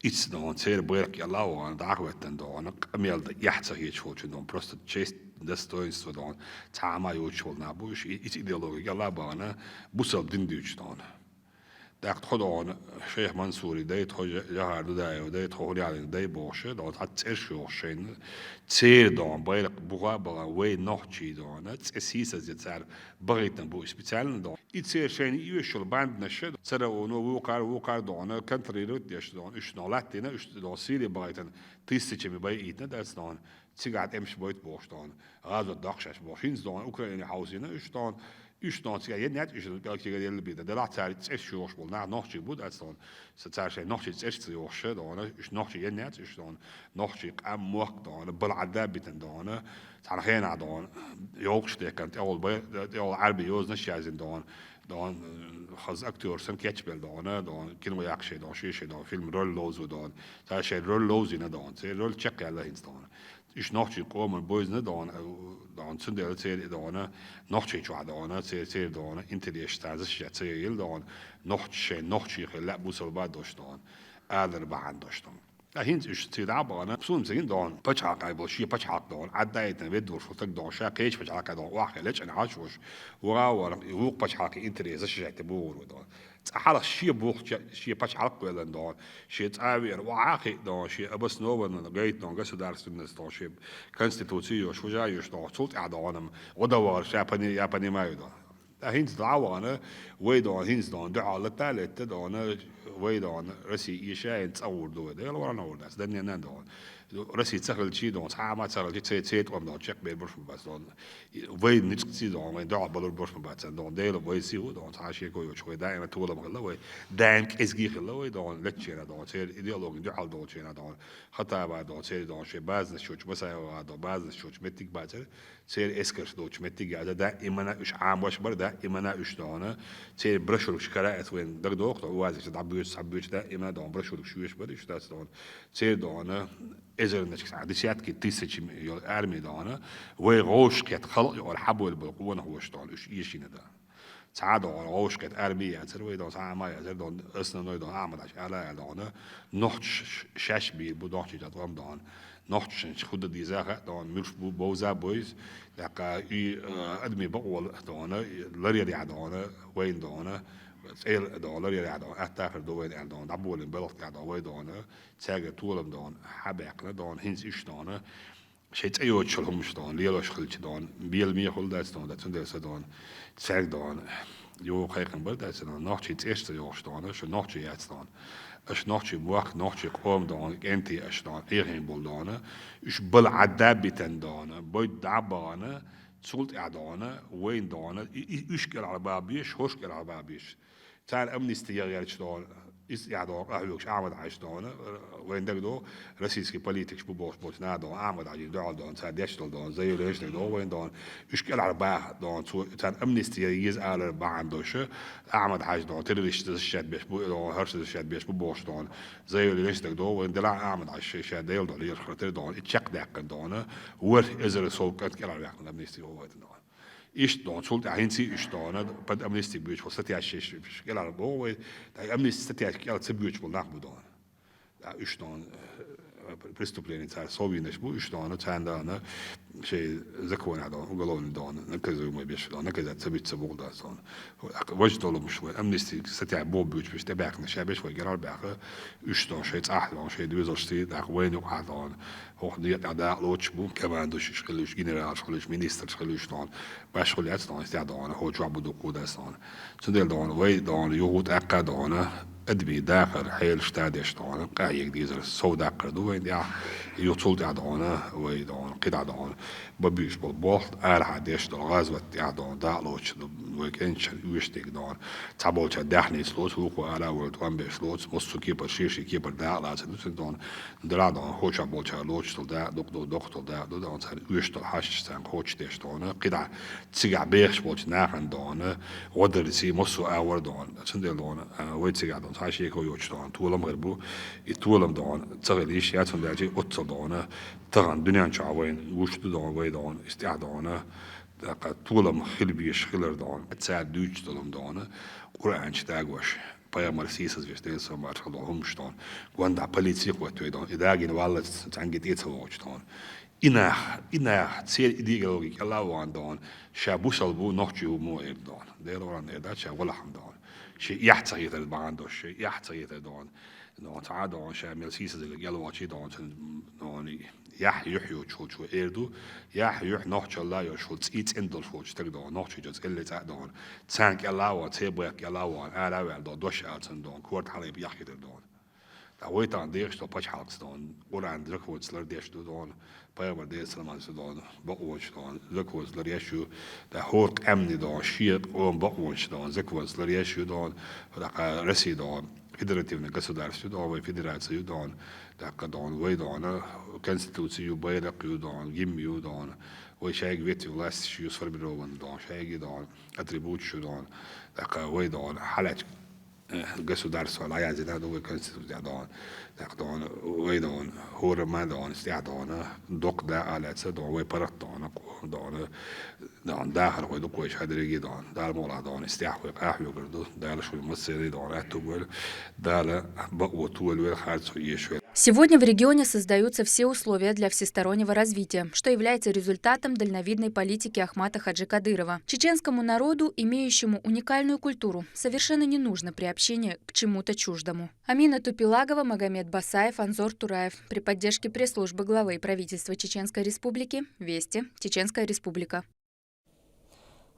иццу дона, церан байракх кӀелла а вахана, дӀахӀоьттина дона, къамел дан эхь ца хеташ волчун дона, просто честь, достоинство дона, цхьа а ма йоцуш волу нах бу, уьш и, иццу идеологи кӀелла а бахана, бусалба дин дуьйцуш дона. ТӀаккха тхо дона, Шайх Мансури дай, тхо Жа-, Жахар Дудаев дай, тхо Хулиалин дай бохуш, дона, цхьа цӀерш йохуш шайна, церан дона, байракх буха а бахана, вай нохчий дона, цӀе сийсазъян цара бахийтина бу и специально дона. И церан шайна и оьшуш йолу банднаша, цара вуно вукхар, вукхар дона, контролировать деш дона, уьш дона латтийна, уьш дона Сири бахийтина, тысячами байъийтина дац дона, цигахь тӀемаш бойту бохуш дона, гӀазот доккхуш шаьш бохуш. ХӀинца дона Украине хьовсийна уьш дона, уьш дона цигахь еннец уьш пӀелг чигара елла бийта. Делахь цара цӀерш йохуш болу нах нохчий бу дац дона, са цара шайн нохчий цӀерш ца йохуш дона, уьш нохчий еннец уьш дона, нохчий къам мохк дона, бала Ӏадда а битина дона, цхьана хенахь дона, йовкхаш дехкана, тӀехула бай-, тӀехула Ӏаьрби йозанаш а язйина дона, дона, хаза актёр санна кечбелла дона, дона, кино яккха шайн дона, шен шайн дона, фильм роль ловзо дона, цара шайн роль ловзийна дона, церан роль чекхъяьлла хӀинца дона. Уьш нохчий къоман бойзина дона, дона, цундела церан дона, нохчий чохь дона, церан, церан дона, интересаш цара защищать ца яйла дона, нохчий шайн нохчий хила лаьа бусалба долуш дона, алар бахьана долуш дона. Ткъа хӀинца уьш цига дӀа а бахана, суна ца гина дона, пачхьалкхехь болу шен пачхьалкх дона, Ӏадда а йитина веддалуш волу стаг дона, ша кхечу пачхьалкхехь дона, охьахиъна лечкъина Ӏаш волуш, вуха а вара, и вукху пачхьалкхе интерес защищать бохур ву дона. Цкъа хьалха шен бухча, шен пачхьалкх а кхоьллина дона, шен цӀа а веана, охьа а хиъна дона, шен обоснованно гайта дона, государственность дона, шен конституци йош, хӀужа а йош дона, цул тӀаьхьа дона, гӀо дан вахар, ша пони-, я понимаю дона. Ткъа хӀинца дӀа а вахана, вай дона, хӀинца дона, дуьхьал латта а летта дона, вай дона, Россия эшайина цӀа гӀур ду вай, Дела варна гӀур дац, даннена дона. Россия ца хилчий дона, цхьа а ма ца хилчий, церан, церан тӀом дона, чекхбер барш ма бац дона. Вай ницкъ ца дона, вайн дуьхьал балур барш ма бац дона, Дела вай сий ву дона, цхьа а шеко йоцуш, вай даима толам хилла вай, даима кӀезиг хилла вай дона, леччена дона, церан идеологина дуьхьал долчена дона, Хаттаба дона, церан дона, шен базанаш йоцуш, Басаева дона, базанаш йоцуш меттиг бацара, церан эскарш доцуш меттиг яьлла, даимана уьш Ӏамош бара, даимана уьш дона, церан брошюркаш караэца вайн дагадогӀу, УАЗикаш дӀабоьцуш, схьабоьцуш, даимана дона брошюркаш йоьш бара уьш дац дона, церан дона, эзарнашка схьа, десятки тысяч йолу арми дона, вай гӀовшахкхетта халкъ юкъара хьабевлла болу къонахоша дона, уьш эшийна дона. Цхьа а дона, гӀовшахкхетта арми яцара вай дона, цхьа а ма яцара дона, основной дона, Ахьмад-Хьаьжа ала а аьлла дона, нохчаш шаьш бийр бу, нохчий чӀа тӀом дона, нохчашна хӀун дан деза а хаьа дона, муьлш бу, бовза а бойза, тӀаккха и, а, адамийн бакъо дона, ларъярехь дона, вайна дона, цӀе дона, ларъярехь дона, атта а хир ду вайна аьлла дона, дӀаболийна балха тӀехь дона, вай дона, цаьргара толам дона, хьабаьккхина дона, хӀинца уьш дона, шайн цӀе йоцуш йолу хӀуманаш дона, лелош хилча дона, беламе хуьлу дац дона, цундела сан дона, цаьрга дона, юха кхайкхам бара дац дона, нохчий цӀерш ца йохуш дона, шу нохчий яц дона. Аша нохчий мохк, нохчий къом дона, кӀентий аша дона, Ӏехийна болу дона, уьш бала Ӏадда а битина дона, бойда дӀа а бахана, цул тӀаьхьа дона, вайна дона, и, и, уьш кӀелхьарбаха безаш, хӀорш кӀелхьарбаха безаш. Царна амнисти ян гӀерташ дона, Иза яхь догӀу къахьоьгуш Ахьмад-Хьажа догӀу, вайн дагадогӀу, российский политикаш бу бохуш болчу наха догӀу, Ахьмад-Хьажин дуьхьал догӀу, цара деш долу догӀу, заявление догӀу вайн догӀу, уьш кӀелхьарбаха догӀу, цо царна амнисти еза алар бахьана долуш, Ахьмад-Хьажа догӀу, террорист защищать беш бу, догӀу, хӀорш защищать беш бу бохуш догӀу, заявление догӀу вайн, делахь Ахьмад-Хьажа ша, ша Делан дуьхьа лелаш хир тера догӀу, и чекхдаьккхина догӀу, ворхӀ эзар сов кӀант кӀелхьарваьккхина амнисти вовайтина догӀу. Иштта догӀу, цул тӀаьхьа хӀинца а иштта догӀу, под амнисти буьйцуш болу статьяш еш кӀелхьарбоху вай, ткъа амнисти статьяш кӀел ца буьйцуш болу нах бу догӀу. ТӀаккха уьш догӀу, э, преступление цара совйинарш бу, уьш догӀу, царна догӀу, шайн законехь догӀу, уголовный догӀу, наказуемый беш догӀу, наказать ца битта ца боху дац догӀу. ТӀаккха важа долу муш вай, амнисти статья боху буьйцуш беш тӀебаьхкина, ша беш вай кӀелхьарбаьхна, уьш догӀу, шайн цӀахь догӀу, шайн доьзалшций, тӀаккха вайна юкъахь догӀу, хӀокху некъа тӀехь дакъа лоцуш бу, командующийш хила уьш, генералш хила уьш, министрш хила уьш догӀу, башхо лаьцна догӀу, стегӀа догӀу, хӀокху чохь бу дуккха дас догӀу. Цундела догӀу, вай догӀу, юха тӀаккха догӀу, адамийн дахар хьелаш тадеш догӀу, къахьега дезар сов даккхар ду вайн тӀехь, юха цул тӀаьхьа догӀу, вай догӀу, кхидӀа догӀу, бан буьйш болу болх арахьа деш долу гӀазот тӀехь догӀу, дакъа лоцуш ду, вай кӀенташна оьшург догӀу, цхьаболчара даьхница лоцу, вукхо ара а волу тӀом беш лоцу, массо а кепара, шен-шен кепара дакъа лацар ду цуьнан догӀу, делахь догӀу, хӀокху чохь болчара лоцуш долу дакъа ду, доккха долу дакъа ду догӀу, царна оьшуш долу хьашташ царна кхочушдеш догӀу, кхидӀа цигахь бехаш болчу нахана догӀу, гӀо дара ций массо а агӀор догӀу. Цундела догӀу, а, вай цигахь догӀу, цхьа шеко йоцуш догӀу, толам хир бу, и толам догӀу, ца хила йиш яц, хӀунда аьлча оццул догӀу, тахана дуьнен чохь вайна гуш ду догӀу, вай догӀу, иза тӀехь догӀу, тӀаккха толам хила безаш хилар догӀу, цара дуьйцуш долу догӀу, Къуръан чу дагош, пайхамар сийсазвеш, Делан салам-маршалла долу хӀуманаш догӀу, гондахь полици кхоьттуьйту догӀу, и дагийна валлалц цхьаьнгге тӀе а ца вогӀуш догӀу. И нах, и нах, церан идеологи кӀелхьа а вахана догӀу, ша бусалба ву, нохчи ву мо эр догӀу. Делора эр дац, ша валахь ма догӀу. Шен эхь ца хетар бахьана долуш, шен эхь ца хетар догӀу. ДогӀу, цхьа а догӀу, ша мел сийсазалла кӀелвахчий догӀу, цуьнан догӀу, яхь юьхь йоцуш волчо эр ду, яхь юьхь нохчалла йолуш волу цӀий цӀена долуш волчу стага догӀу, нохчичо цӀелле цӀа а догӀу. Царна кӀелхьа а вахана, церан бехк кӀелхьа а вахана, ара а ваьлла догӀу, дош ала цунна догӀу, корта хьалхе яхкийтар догӀу. Ткъа вай тахана дехаш долу пачхьалкхца догӀу, Къуръан законца лардеш ду догӀу, пайхамар Делан салам-маршалла долу хӀуманаш догӀу, бакъонаш догӀу, законца ларъеш ю, ткъа хӀора къаьмнийн догӀу, шен къоман бакъонаш догӀу, законца ларъеш ю догӀу, тӀаккха Россия догӀу, федеративный государство ю догӀу, вай федерация ю догӀу, тӀаккха догӀу, вай догӀу, конституция ю, байракх ю догӀу, гимн ю догӀу, вай шайга ветви власти ю сформированный догӀу, шайга догӀу, атрибуташ ю догӀу, тӀаккха вай догӀу, хьалаьцча, э, государство дӀаяздина ду вай конституция догӀу, тӀаккха догӀу, вай догӀу, хӀора ма догӀу, стегӀа догӀу, доккха дакъа лаьцна догӀу, вай паргӀат догӀу, догӀу, догӀу, дахар вай дукха вайша хьадерриге догӀу, Дала мукъалахь догӀу, стегӀа вай къахьоьгур ду, Дала шуна массеран догӀу, аьтту бойла, Дала бакъо толавойла, харцо эшавойла. Сегодня в регионе создаются все условия для всестороннего развития, что является результатом дальновидной политики Ахмата Хаджи Кадырова. Чеченскому народу, имеющему уникальную культуру, совершенно не нужно приобщение к чему-то чуждому. Амина Тупилагова, Магомед Басаев, Анзор Тураев. При поддержке пресс-службы главы и правительства Чеченской Республики. Вести. Чеченская Республика.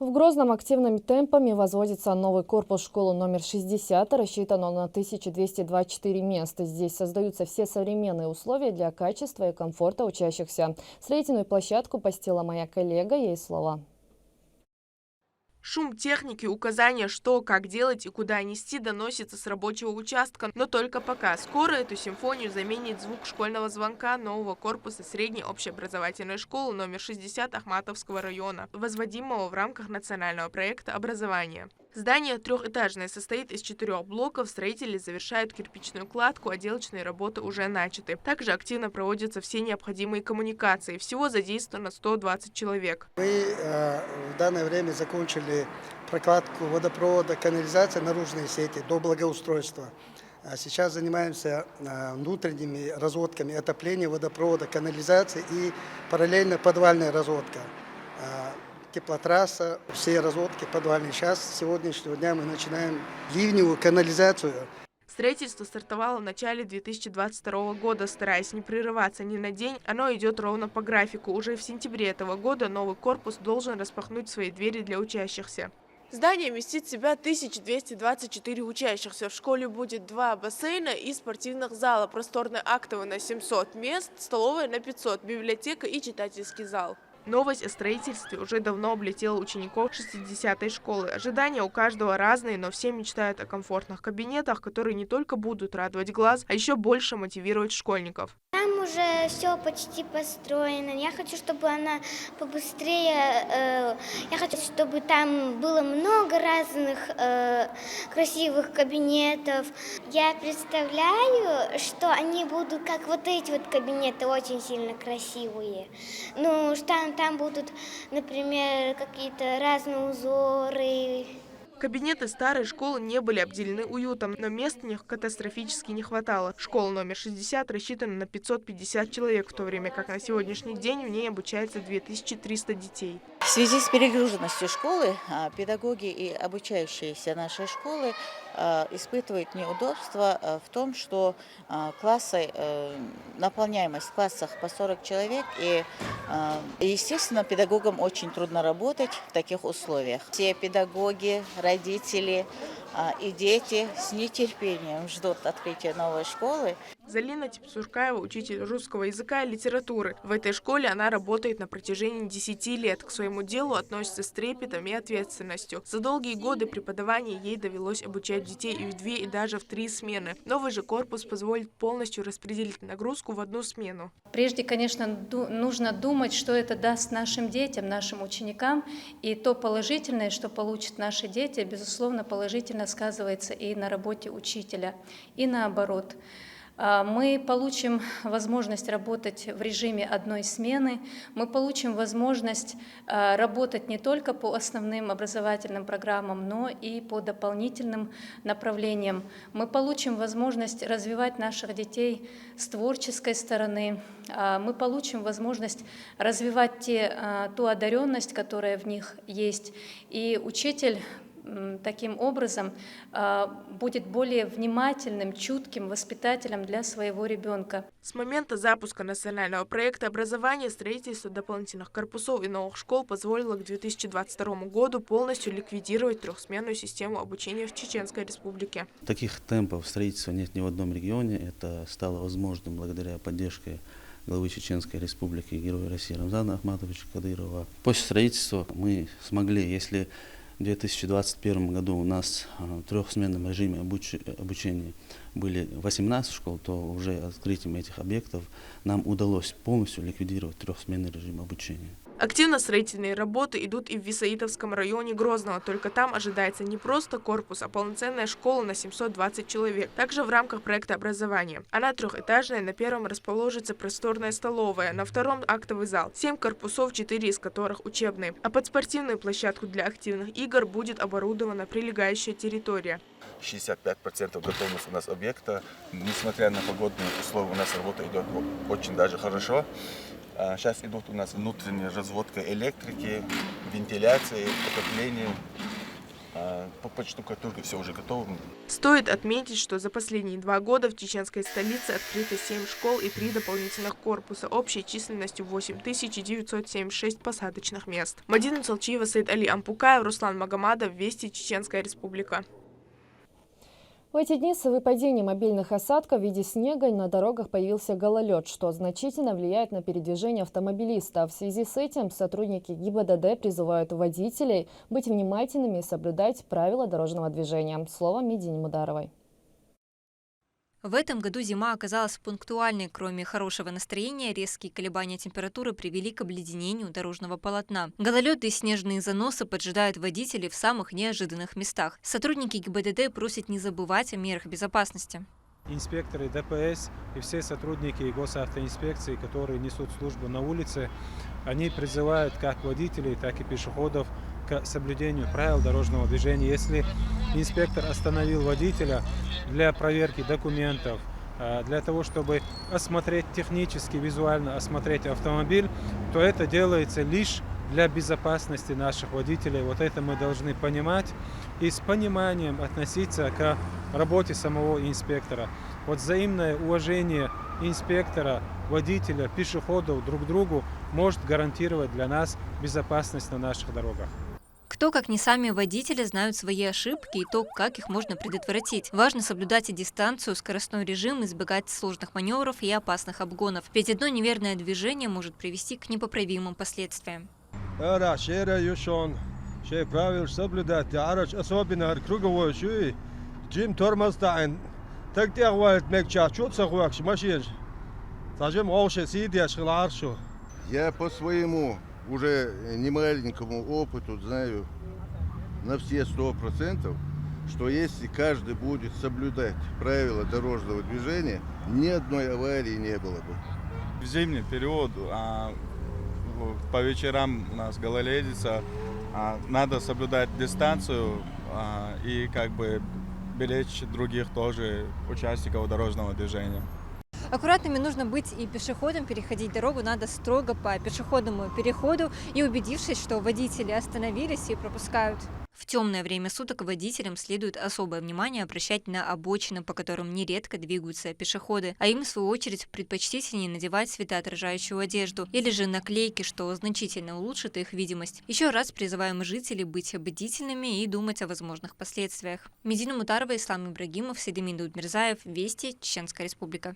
В Грозном активными темпами возводится новый корпус школы номер шестьдесят. Рассчитан он на тысяча двести двадцать четыре места. Здесь создаются все современные условия для качества и комфорта учащихся. Строительную площадку посетила моя коллега, ей слово. Шум техники, указания, что, как делать и куда нести, доносится с рабочего участка, но только пока. Скоро эту симфонию заменит звук школьного звонка нового корпуса средней общеобразовательной школы номер шестьдесят Ахматовского района, возводимого в рамках национального проекта «Образование». Здание трёхэтажное, состоит из четырёх блоков, строители завершают кирпичную кладку, отделочные работы уже начаты. Также активно проводятся все необходимые коммуникации. Всего задействовано сто двадцать человек. Мы, э, в данное время закончили прокладку водопровода, канализации, наружные сети до благоустройства. А сейчас занимаемся, э, внутренними разводками отопления, водопровода, канализации и параллельно подвальная разводка. Э, теплотрасса, все разводки подвальные. Сейчас, с сегодняшнего дня мы начинаем ливневую канализацию. Строительство стартовало в начале две тысячи двадцать второго года. Стараясь не прерываться ни на день, оно идёт ровно по графику. Уже в сентябре этого года новый корпус должен распахнуть свои двери для учащихся. Здание вместит в себя тысяча двести двадцать четыре учащихся. В школе будет два бассейна и спортивных зала: просторный актовый на семьсот мест, столовая на пятьсот, библиотека и читательский зал. Новость о строительстве уже давно облетела учеников шестидесятой школы. Ожидания у каждого разные, но все мечтают о комфортных кабинетах, которые не только будут радовать глаз, а еще больше мотивировать школьников. Там уже все почти построено. Я хочу, чтобы она побыстрее. Э, я хочу, чтобы там было много разных э, красивых кабинетов. Я представляю, что они будут как вот эти вот кабинеты, очень сильно красивые. Ну, что там, там будут, например, какие-то разные узоры. Кабинеты старой школы не были обделены уютом, но мест в них катастрофически не хватало. Школа номер шестьдесят рассчитана на пятьсот пятьдесят человек, в то время как на сегодняшний день в ней обучается две тысячи триста детей. В связи с перегруженностью школы а, педагоги и обучающиеся нашей школы а, испытывают неудобства а, в том, что а, классы, э, наполняемость в классах по сорок человек, и, э, естественно, педагогам очень трудно работать в таких условиях. Все педагоги, родители а, и дети с нетерпением ждут открытия новой школы. Залина Тепсуркаева, учитель русского языка и литературы. В этой школе она работает на протяжении десяти лет. К своему делу относится с трепетом и ответственностью. За долгие годы преподавания ей довелось обучать детей и в две, и даже в три смены. Новый же корпус позволит полностью распределить нагрузку в одну смену. Прежде, конечно, нужно думать, что это даст нашим детям, нашим ученикам, и то положительное, что получат наши дети, безусловно, положительно сказывается и на работе учителя, и наоборот. А, мы получим возможность работать в режиме одной смены, мы получим возможность а, работать не только по основным образовательным программам, но и по дополнительным направлениям. Мы получим возможность развивать наших детей с творческой стороны, а, мы получим возможность развивать те, ту одаренность, которая в них есть. И учитель таким образом будет более внимательным, чутким воспитателем для своего ребенка. С момента запуска национального проекта образования строительство дополнительных корпусов и новых школ позволило к две тысячи двадцать второму году полностью ликвидировать трехсменную систему обучения в Чеченской Республике. Таких темпов строительства нет ни в одном регионе. Это стало возможным благодаря поддержке главы Чеченской Республики, героя России Рамзана Ахматовича Кадырова. После строительства мы смогли, если в две тысячи двадцать первом году у нас в трехсменном режиме обучения были восемнадцать школ, то уже открытием этих объектов нам удалось полностью ликвидировать трехсменный режим обучения. Активно строительные работы идут и в Висаитовском районе Грозного. Только там ожидается не просто корпус, а полноценная школа на семьсот двадцать человек. Также в рамках проекта образования. Она трехэтажная, на первом расположится просторная столовая, на втором актовый зал, семь корпусов, четыре из которых учебные. А под спортивную площадку для активных игр будет оборудована прилегающая территория. Шестьдесят пять процентов готовность у нас объекта. Несмотря на погодные условия, у нас работа идет очень даже хорошо. Сейчас идут у нас внутренняя разводка электрики, вентиляции, отопление. Под штукатуркой все уже готово. Стоит отметить, что за последние два года в чеченской столице открыто семь школ и три дополнительных корпуса общей численностью восемь тысяч девятьсот семьдесят шесть посадочных мест. Мадина Салчиева, Саид-Али Ампукаев, Руслан Магомадов, Вести, Чеченская Республика. В эти дни с выпадением обильных осадков в виде снега на дорогах появился гололед, что значительно влияет на передвижение автомобилистов. В связи с этим сотрудники ГИБДД призывают водителей быть внимательными и соблюдать правила дорожного движения. Слово Мидине Мударовой. В этом году зима оказалась пунктуальной. Кроме хорошего настроения, резкие колебания температуры привели к обледенению дорожного полотна. Гололед и снежные заносы поджидают водителей в самых неожиданных местах. Сотрудники ГИБДД просят не забывать о мерах безопасности. Инспекторы ДПС и все сотрудники госавтоинспекции, которые несут службу на улице, они призывают как водителей, так и пешеходов к соблюдению правил дорожного движения. Если инспектор остановил водителя для проверки документов, для того, чтобы осмотреть технически, визуально осмотреть автомобиль, то это делается лишь для безопасности наших водителей. Вот это мы должны понимать и с пониманием относиться к работе самого инспектора. Вот взаимное уважение инспектора, водителя, пешеходов друг другу может гарантировать для нас безопасность на наших дорогах. Кто, как не сами водители, знают свои ошибки и то, как их можно предотвратить. Важно соблюдать и дистанцию, скоростной режим, избегать сложных маневров и опасных обгонов. Ведь одно неверное движение может привести к непоправимым последствиям. Ара шера юшон, шей правил соблюдать, араш особенно ар круговой шуи. Джим тормоз таин. Так тягвалит мек чачут сахуакш машин. Сажем олше сидяш хларшу. Я по своему уже немаленькому опыту знаю на все сто процентов, что если каждый будет соблюдать правила дорожного движения, ни одной аварии не было бы. В зимний период а, по вечерам у нас гололедица, а, надо соблюдать дистанцию а, и как бы беречь других тоже участников дорожного движения. Аккуратными нужно быть и пешеходам. Переходить дорогу надо строго по пешеходному переходу и убедившись, что водители остановились и пропускают. В темное время суток водителям следует особое внимание обращать на обочины, по которым нередко двигаются пешеходы, а им, в свою очередь, предпочтительнее надевать светоотражающую одежду или же наклейки, что значительно улучшит их видимость. Еще раз призываем жителей быть бдительными и думать о возможных последствиях. Медина Мутарова, Ислам Ибрагимов, Седамин Дудмирзаев, Вести, Чеченская Республика.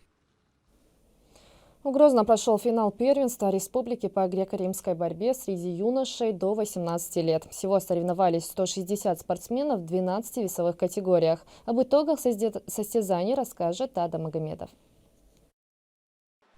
В Грозном прошел финал первенства республики по греко-римской борьбе среди юношей до восемнадцати лет. Всего соревновались сто шестьдесят спортсменов в двенадцати весовых категориях. Об итогах состязаний расскажет Ада Магомедов.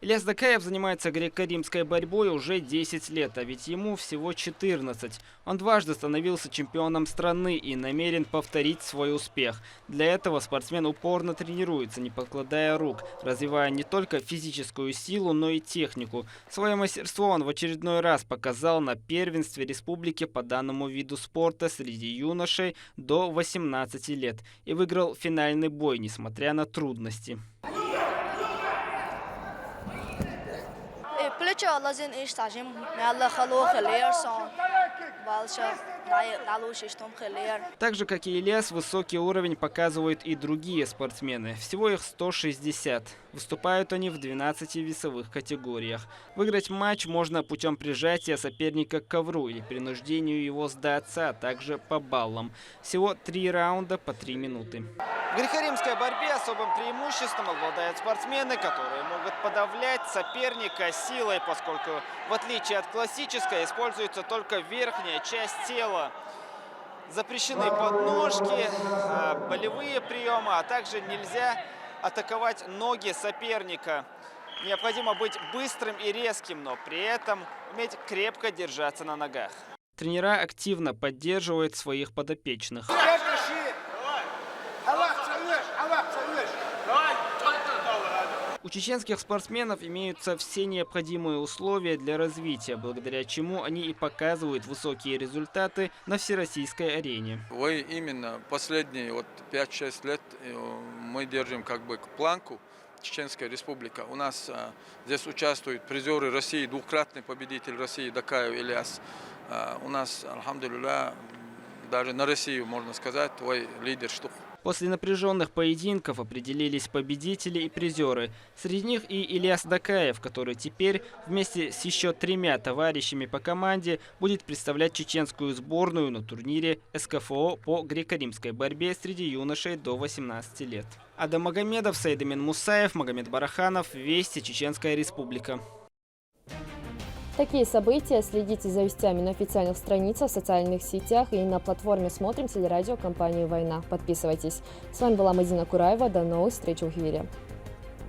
Ильяс Дакаев занимается греко-римской борьбой уже десять лет, а ведь ему всего четырнадцать. Он дважды становился чемпионом страны и намерен повторить свой успех. Для этого спортсмен упорно тренируется, не покладая рук, развивая не только физическую силу, но и технику. Свое мастерство он в очередной раз показал на первенстве республики по данному виду спорта среди юношей до восемнадцати лет и выиграл финальный бой, несмотря на трудности. Так же, как и Ильяс, высокий уровень показывают и другие спортсмены. Всего их сто шестьдесят. Выступают они в двенадцати весовых категориях. Выиграть матч можно путем прижатия соперника к ковру или принуждению его сдаться, а также по баллам. Всего три раунда по три минуты. В греко-римской борьбе особым преимуществом обладают спортсмены, которые могут подавлять соперника силой, поскольку, в отличие от классической, используется только верхняя часть тела. Запрещены подножки, а, болевые приемы, а также нельзя атаковать ноги соперника. Необходимо быть быстрым и резким, но при этом уметь крепко держаться на ногах. Тренера активно поддерживают своих подопечных. У чеченских спортсменов имеются все необходимые условия для развития, благодаря чему они и показывают высокие результаты на всероссийской арене. Вы именно последние вот пять-шесть лет э, мы держим как бы планку. Чеченская Республика. У нас а, здесь участвуют призеры России, двукратный победитель России Дакаев Ильяс. А, у нас, альхамдулилля, даже на Россию, можно сказать, твой лидер штук. После напряженных поединков определились победители и призеры. Среди них и Ильяс Дакаев, который теперь вместе с еще тремя товарищами по команде будет представлять чеченскую сборную на турнире СКФО по греко-римской борьбе среди юношей до восемнадцати лет. Адам Магомедов, Саидамин Мусаев, Магомед Бараханов, Вести, Чеченская Республика. Такие события следите за вестями на официальных страницах, в социальных сетях и на платформе «Смотрим» телерадиокомпании «Война». Подписывайтесь. С вами была Мадина Кураева. До новых встреч в эфире.